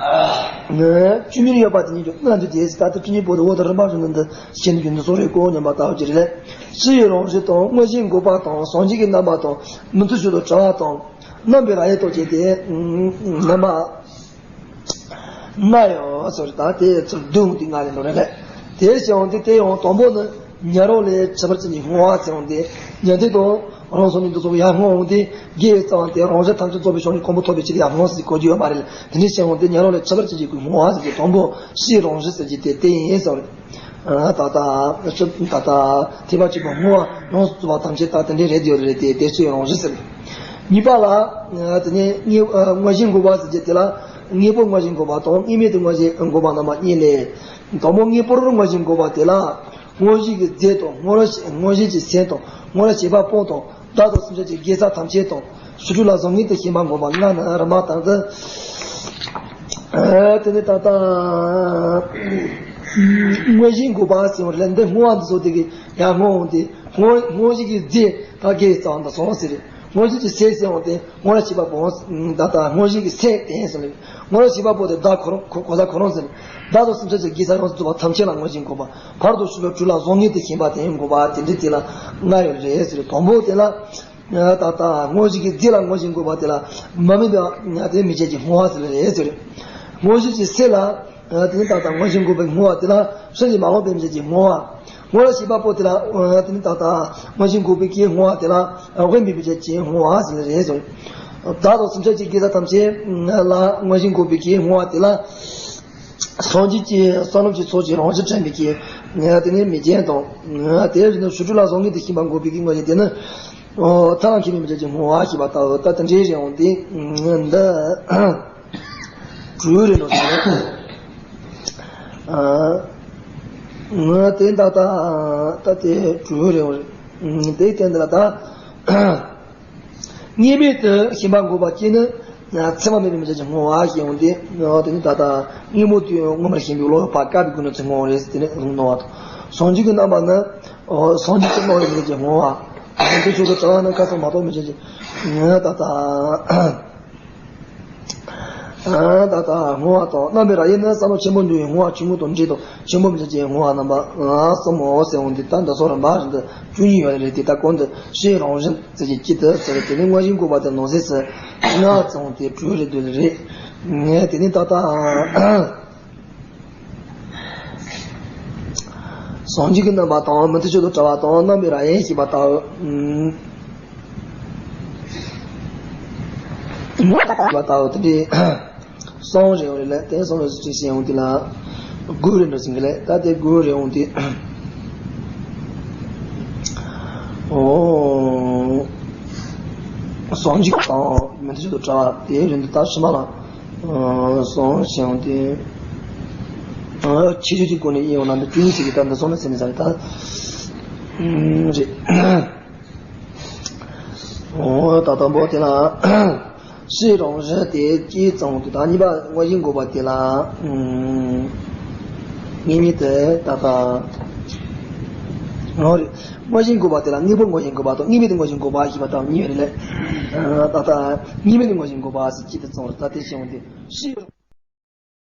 བཅུ་གཉིས་ཡོད་པ་དེ་ཉིད་ཀྱང་ལྔ་འདུས་ཏེ། ད་ལྟ་བཅུ་གཉིས་པོ་དེ་འོག་ཏུ་རིམ་པ་བཞིན་དུ་འདི་ཤེས་ནས་རྒྱུ་འདི་སོགས་རེ་ཀོ་སྙམ་པ་ལྟ་བུ་ཅི་རེད། སྤྱི་ཡི་རང་བཞིན་དང་། དངོས་གཞིའི་འགོག་པ་དང་། སངས་རྒྱས་ཀྱི་རྣམ་པ་དང་། མུ་སྟེགས་ཆོས་དང་བྲལ་བ་དང་། རྣམ་པའི་རབ་དབྱེ་ལྟོ་བཅས་ཏེ། རྣམ་པ་ལྔ་ཡོད་ཟེར། ད་དེ་ཚུར་བསྡུས་ཏེ་ལྔ་རེད་འདུག་རེད་ལ། དེ་བྱས་འོང་དུས་དེ་ཡང་དང་པོ་ནི། ཉན་རང་ལས་འཆི་བར་བྱེད་ཀྱི་བསྔོ་བ་ཟེར་འོང་དེ། ཉན་ཐོས་དང་རང་སངས་རྒྱས་འདི་ཚོ་ཡར་བསྔོ་འོང་དེ། དགེ་བའི་རྩ་བ་དེ་རང་གཞན་ཐམས་ཅད་རྫོགས་པའི་བྱང་ཆུབ་གོ་འཕང་ཐོབ་པའི་ཕྱིར་ཡར་བསྔོ་ཟེར་གོ་རྒྱུ་ཡོད་མ་རེད། དེ་འདྲ་བྱས་འོང་དེ་ཉན་རང་ལས་འཆི་བར་བྱེད་ཀྱི་བསྔོ་བ་ཟེར་གྱི་དང་པོ་སྤྱི་རང་བཞིན་ཟེར་གྱི་དེ་དེ་ཡིན་ཟེར། ད་ལྟ་ད་ལྟ་ཐེག་པ་ཆེན་པོ་བསྔོ་བ་ཡོངས་སུ་རྫོགས་པ་ཐམས་ཅད་ད་དེ་འདྲའི་རེད་ཡོད་རེད་དེ། དེ་སྤྱི་རང་བཞིན་ཟེར། གཉིས་པ་ལ་དེ་ནས་དངོས་དངོས་གཞིའི་འགོག་པ་ཟེར་གྱི་དེ་ལ། དངོས་པོ་དངོས་གཞིའི་འགོག་པ་དང་དངོས་མེད་དུ་དངོས་གཞིའི་འགོག་པ་རྣམ་པ་གཉིས་ལས། དང་པོ་དངོས་པོར་དངོས་གཞིའི་འགོག་པ་དེ་ལ། དངོས་གཞི་གི་རྫས་དང་། དངོས་ར་དངོས་གཞི་གི་སེམས་དང་། དངོས་ར་བྱེད་པ་པོ་དང་། བདག་དང་སེམས་ཅན་གྱི་དགེ་རྩ་ཐམས་ཅད་དང་། སོ་སོ་ལ་བཟང་ངན་དུ་ཞེན་པ་འགོག་པ་ལྔ་ནི་རིམ་པ་ལྟར་དུ། དེ་ནས་ད་ལྟ་དངོས་གཞིའི་འགོག་པ་ཟེར་བ་ལས། འདི་བསྔོ་བ་འདི་ཚོ་དེ་གི་ཡར་བསྔོ་འོང་དེ། དངོས་དངོས་གཞི་གི་རྫས་ད་དགེ་རྩ་བ་འདི་སོང་ཟེར། དངོས་གཞི་གི་སེམས་ཟེར་འོང་དེ། དངོས་ར་བྱེད་པ་པོ། ད་ལྟ་དངོས་གཞི་གི་སེམས་དེ་ཟེར་ནས། དངོས་ར་བྱེད་པ་པོ་དེ་བདག་ཁོ་རང་ཁོ་གོ་ས་ཁོ་རང་ཟེར། བདག་དང་སེམས་ཅན་གྱི་དགེ་རྩ་ཡོངས་སུ་རྫོགས་པ་ཐམས་ཅད་ལ་དངོས་གཞིའི་འགོག་པ། བར་དུ་ཞུགས་པའི་དྲོད་ལ་བཟང་ངན་དུ་ཞེན་པ་དེ་འགོག་པ་དེ་འདྲའི་དེ་ལ་ལྔ་ཡོད་རེད་ཟེར། དང་པོ་དེ་ལ་ད་ལྟ་དངོས་གཞི་གི་རྫས་ལ་དངོས་གཞིའི་འགོག་པ་དེ་ལ་མ་དམིགས་པའི་དེ་མི་བྱེད་ཀྱི་བསྔོ་བ་ཟེར་རེད་ཟེར། དངོས་གཞི་གི་སེམས་ལ་དེ་ནི་ད་ལྟ་དངོས་གཞིའི་འགོག་པའི་བསྔོ་བ་དེ་ལ་སེམས་ཀྱི་མ་འོངས་པའི་མི་བྱེད་ཀྱི་བསྔོ་བ། དངོས་ར་བྱེད་པ་པོ་དེ་ལ་དེ་ནི་ད་ལྟ་དངོས་གཞིའི་འགོག་པའི་གི་བསྔོ་བ་དེ་ལ་དབེན་པའི་མི་བྱེད་ཀྱི་བསྔོ་བ་ཟེར་རེད་ཟེར། བདག་དང་སེམས་ཅན་གྱི་དགེ་རྩ་ཐམས་ཅད་ལ་དངོས་གཞིའི་འགོག་པའི་གི་བསྔོ་བ་དེ་ལ། སངས་རྒྱས་ཀྱི་བསོད་ནམས་ཀྱི་ཚོགས་ཀྱིས་རང་བཞིན་དྲན་པའི་གི། དེ་ནས་མི་རྒྱན་དང་། དེ་བཞིན་དུ་སོ་སོ་ལ་བཟང་ངན་དུ་ཞེན་པ་འགོག་པའི་གི་དངོས་གཞི་དེ་ནི། ཐར་ལམ་མཁས་པའི་མི་བྱེད་ཀྱི་བསྔོ་བ་ཞེས་པ་ལྟ་བུ་ད་དེ་འདྲའི་རེད་འོང་དེ། འདི་དྲུག་རེད་འགྲོ་ཟེར། དེ་ད་ལྟ་ད་དེ་དྲུག་རེད་འོང་རེད། དེའི་སྟེང་འདི་ལ་ད། དངོས་མེད་དུ་ཞེན་པ་འགོག་པ་གཅིག་ནི། མཚན་མ་མེད་པའི་མི་བྱེད་ཀྱི་བསྔོ་བ་ཞེས་འོང་སྟེ། དེ་ནི་ད་ལྟ་དངོས་མེད་དུ་མངོན་པར་ཞེན་པའི་བློ་བག་ཀ་བའི་སྒོ་ནས་ཚུར་བསྔོ་བ་རེད་ཟེར་དེ་ནས་གསུངས་གནང་བ་དང་། སངས་རྒྱས་ཀྱི་རྣམ་པ་ནི། སངས་རྒྱས་ཀྱི་རྣམ་པའི་མི་བྱེད་ཀྱི་བསྔོ་བ། དེ་ཚོ་གི་གྲགས་ནི་ཁ་ཚང་མ་གཏོགས་མི་བྱེད་ཀྱི། ད་ལྟ། ད་ལྟ་བསྔོ་བ་དང་རྣམ་པའི་རབ་དབྱེ་ནི་བསམ་བློ་ཆེན་པོ་འདུས་པའི་བསྔོ་བ་ཆུང་ངུ་དང་འབྲིང་དང་ཆེན་པོ་མི་བྱེད་ཀྱི་བསྔོ་བ་རྣམ་པ་གསུམ་མོ་ཟེར་འོང་དེ་ད་འདི་ཚོ་རིམ་པ་བཞིན་དུ་བཅུ་གཉིས་ཡོད་རེད་དེ། ད་གོང་དུ་སྤྱི་རང་བཞིན་ཟེར་གྱི་གཅིག་ཏུ་ཟེར་དེ་ནི་དངོས་གཞིའི་འགོག་པ་དེ་ནོར་ཟེར་ཟེར་ལྔ་ཙམ་དེ་དྲུག་རེ་བསྡུས་རེད། ངས་དེ་ནི་ད་ལྟ། སངས་རྒྱས་ཀྱི་རྣམ་པ་དང་མུ་སྟེགས་ཆོས་དང་བྲལ་བ་དང་རྣམ་པའི་རབ་དབྱེ་ཞེས་པ་ལྟ་བུ། ཞེས་པ་ལྟ་བུ་དེ་འདྲའི་གསུམ་རེ་ཡོད་རེད་ལ། དེ་གསུམ་རེ་ཅིག་བཤད་ཡོང་དུས་ལ་དགུ་རེ་འགྲོ་ཟིན་གི་ལས། ད་དེ་དགུ་རེ་ཡོང་དུས། ཨོ། སངས་རྒྱས་དང་མུ་སྟེགས་ཆོས་དང་བྲལ་བ་དེའི་རིང་དུ་ད་ཕྱི་མ་ལ། ཨ་སོང་ཞེས་ཏེ། ཨ་ཆེ་ཆུང་གི་སྒོ་ནས་དབྱེ་བ་ན་འདི་བཅུ་གཉིས་ཟེར་གི་ད་འདི་སོང་ན་ཟེར་ནས་ཟེར་ད། ཨུམ་རེད། ཨོ་ད་དང་པོ་དེ་ལ་སྤྱི་རང་བཞིན་དེ་གཅིག་ཙམ་དུ་ད་གཉིས་པ་དངོས་གཞིའི་འགོག་པ་དེ་ལ། ཨུམ་ངེས་མེད་དེ་ད་ལྟ། འོ་རེད། ངོ་ཤེས་དགོས་པ་དེ་ལ་དངོས་པོ་ངོ་ཤེས་དགོས་པ་དང་དངོས་མེད་དུ་ངོ་ཤེས་དགོས་པ་ཞེས་པ་དང་གཉིས་རེད་ལ། ད་ལྟ་དངོས་མེད་དུ་ངོ་ཤེས་དགོས་པ་ཟེར་གཅིག་དེ་ཚང་བར་ད་དེ་བྱུང་སྟེ་ཤེས།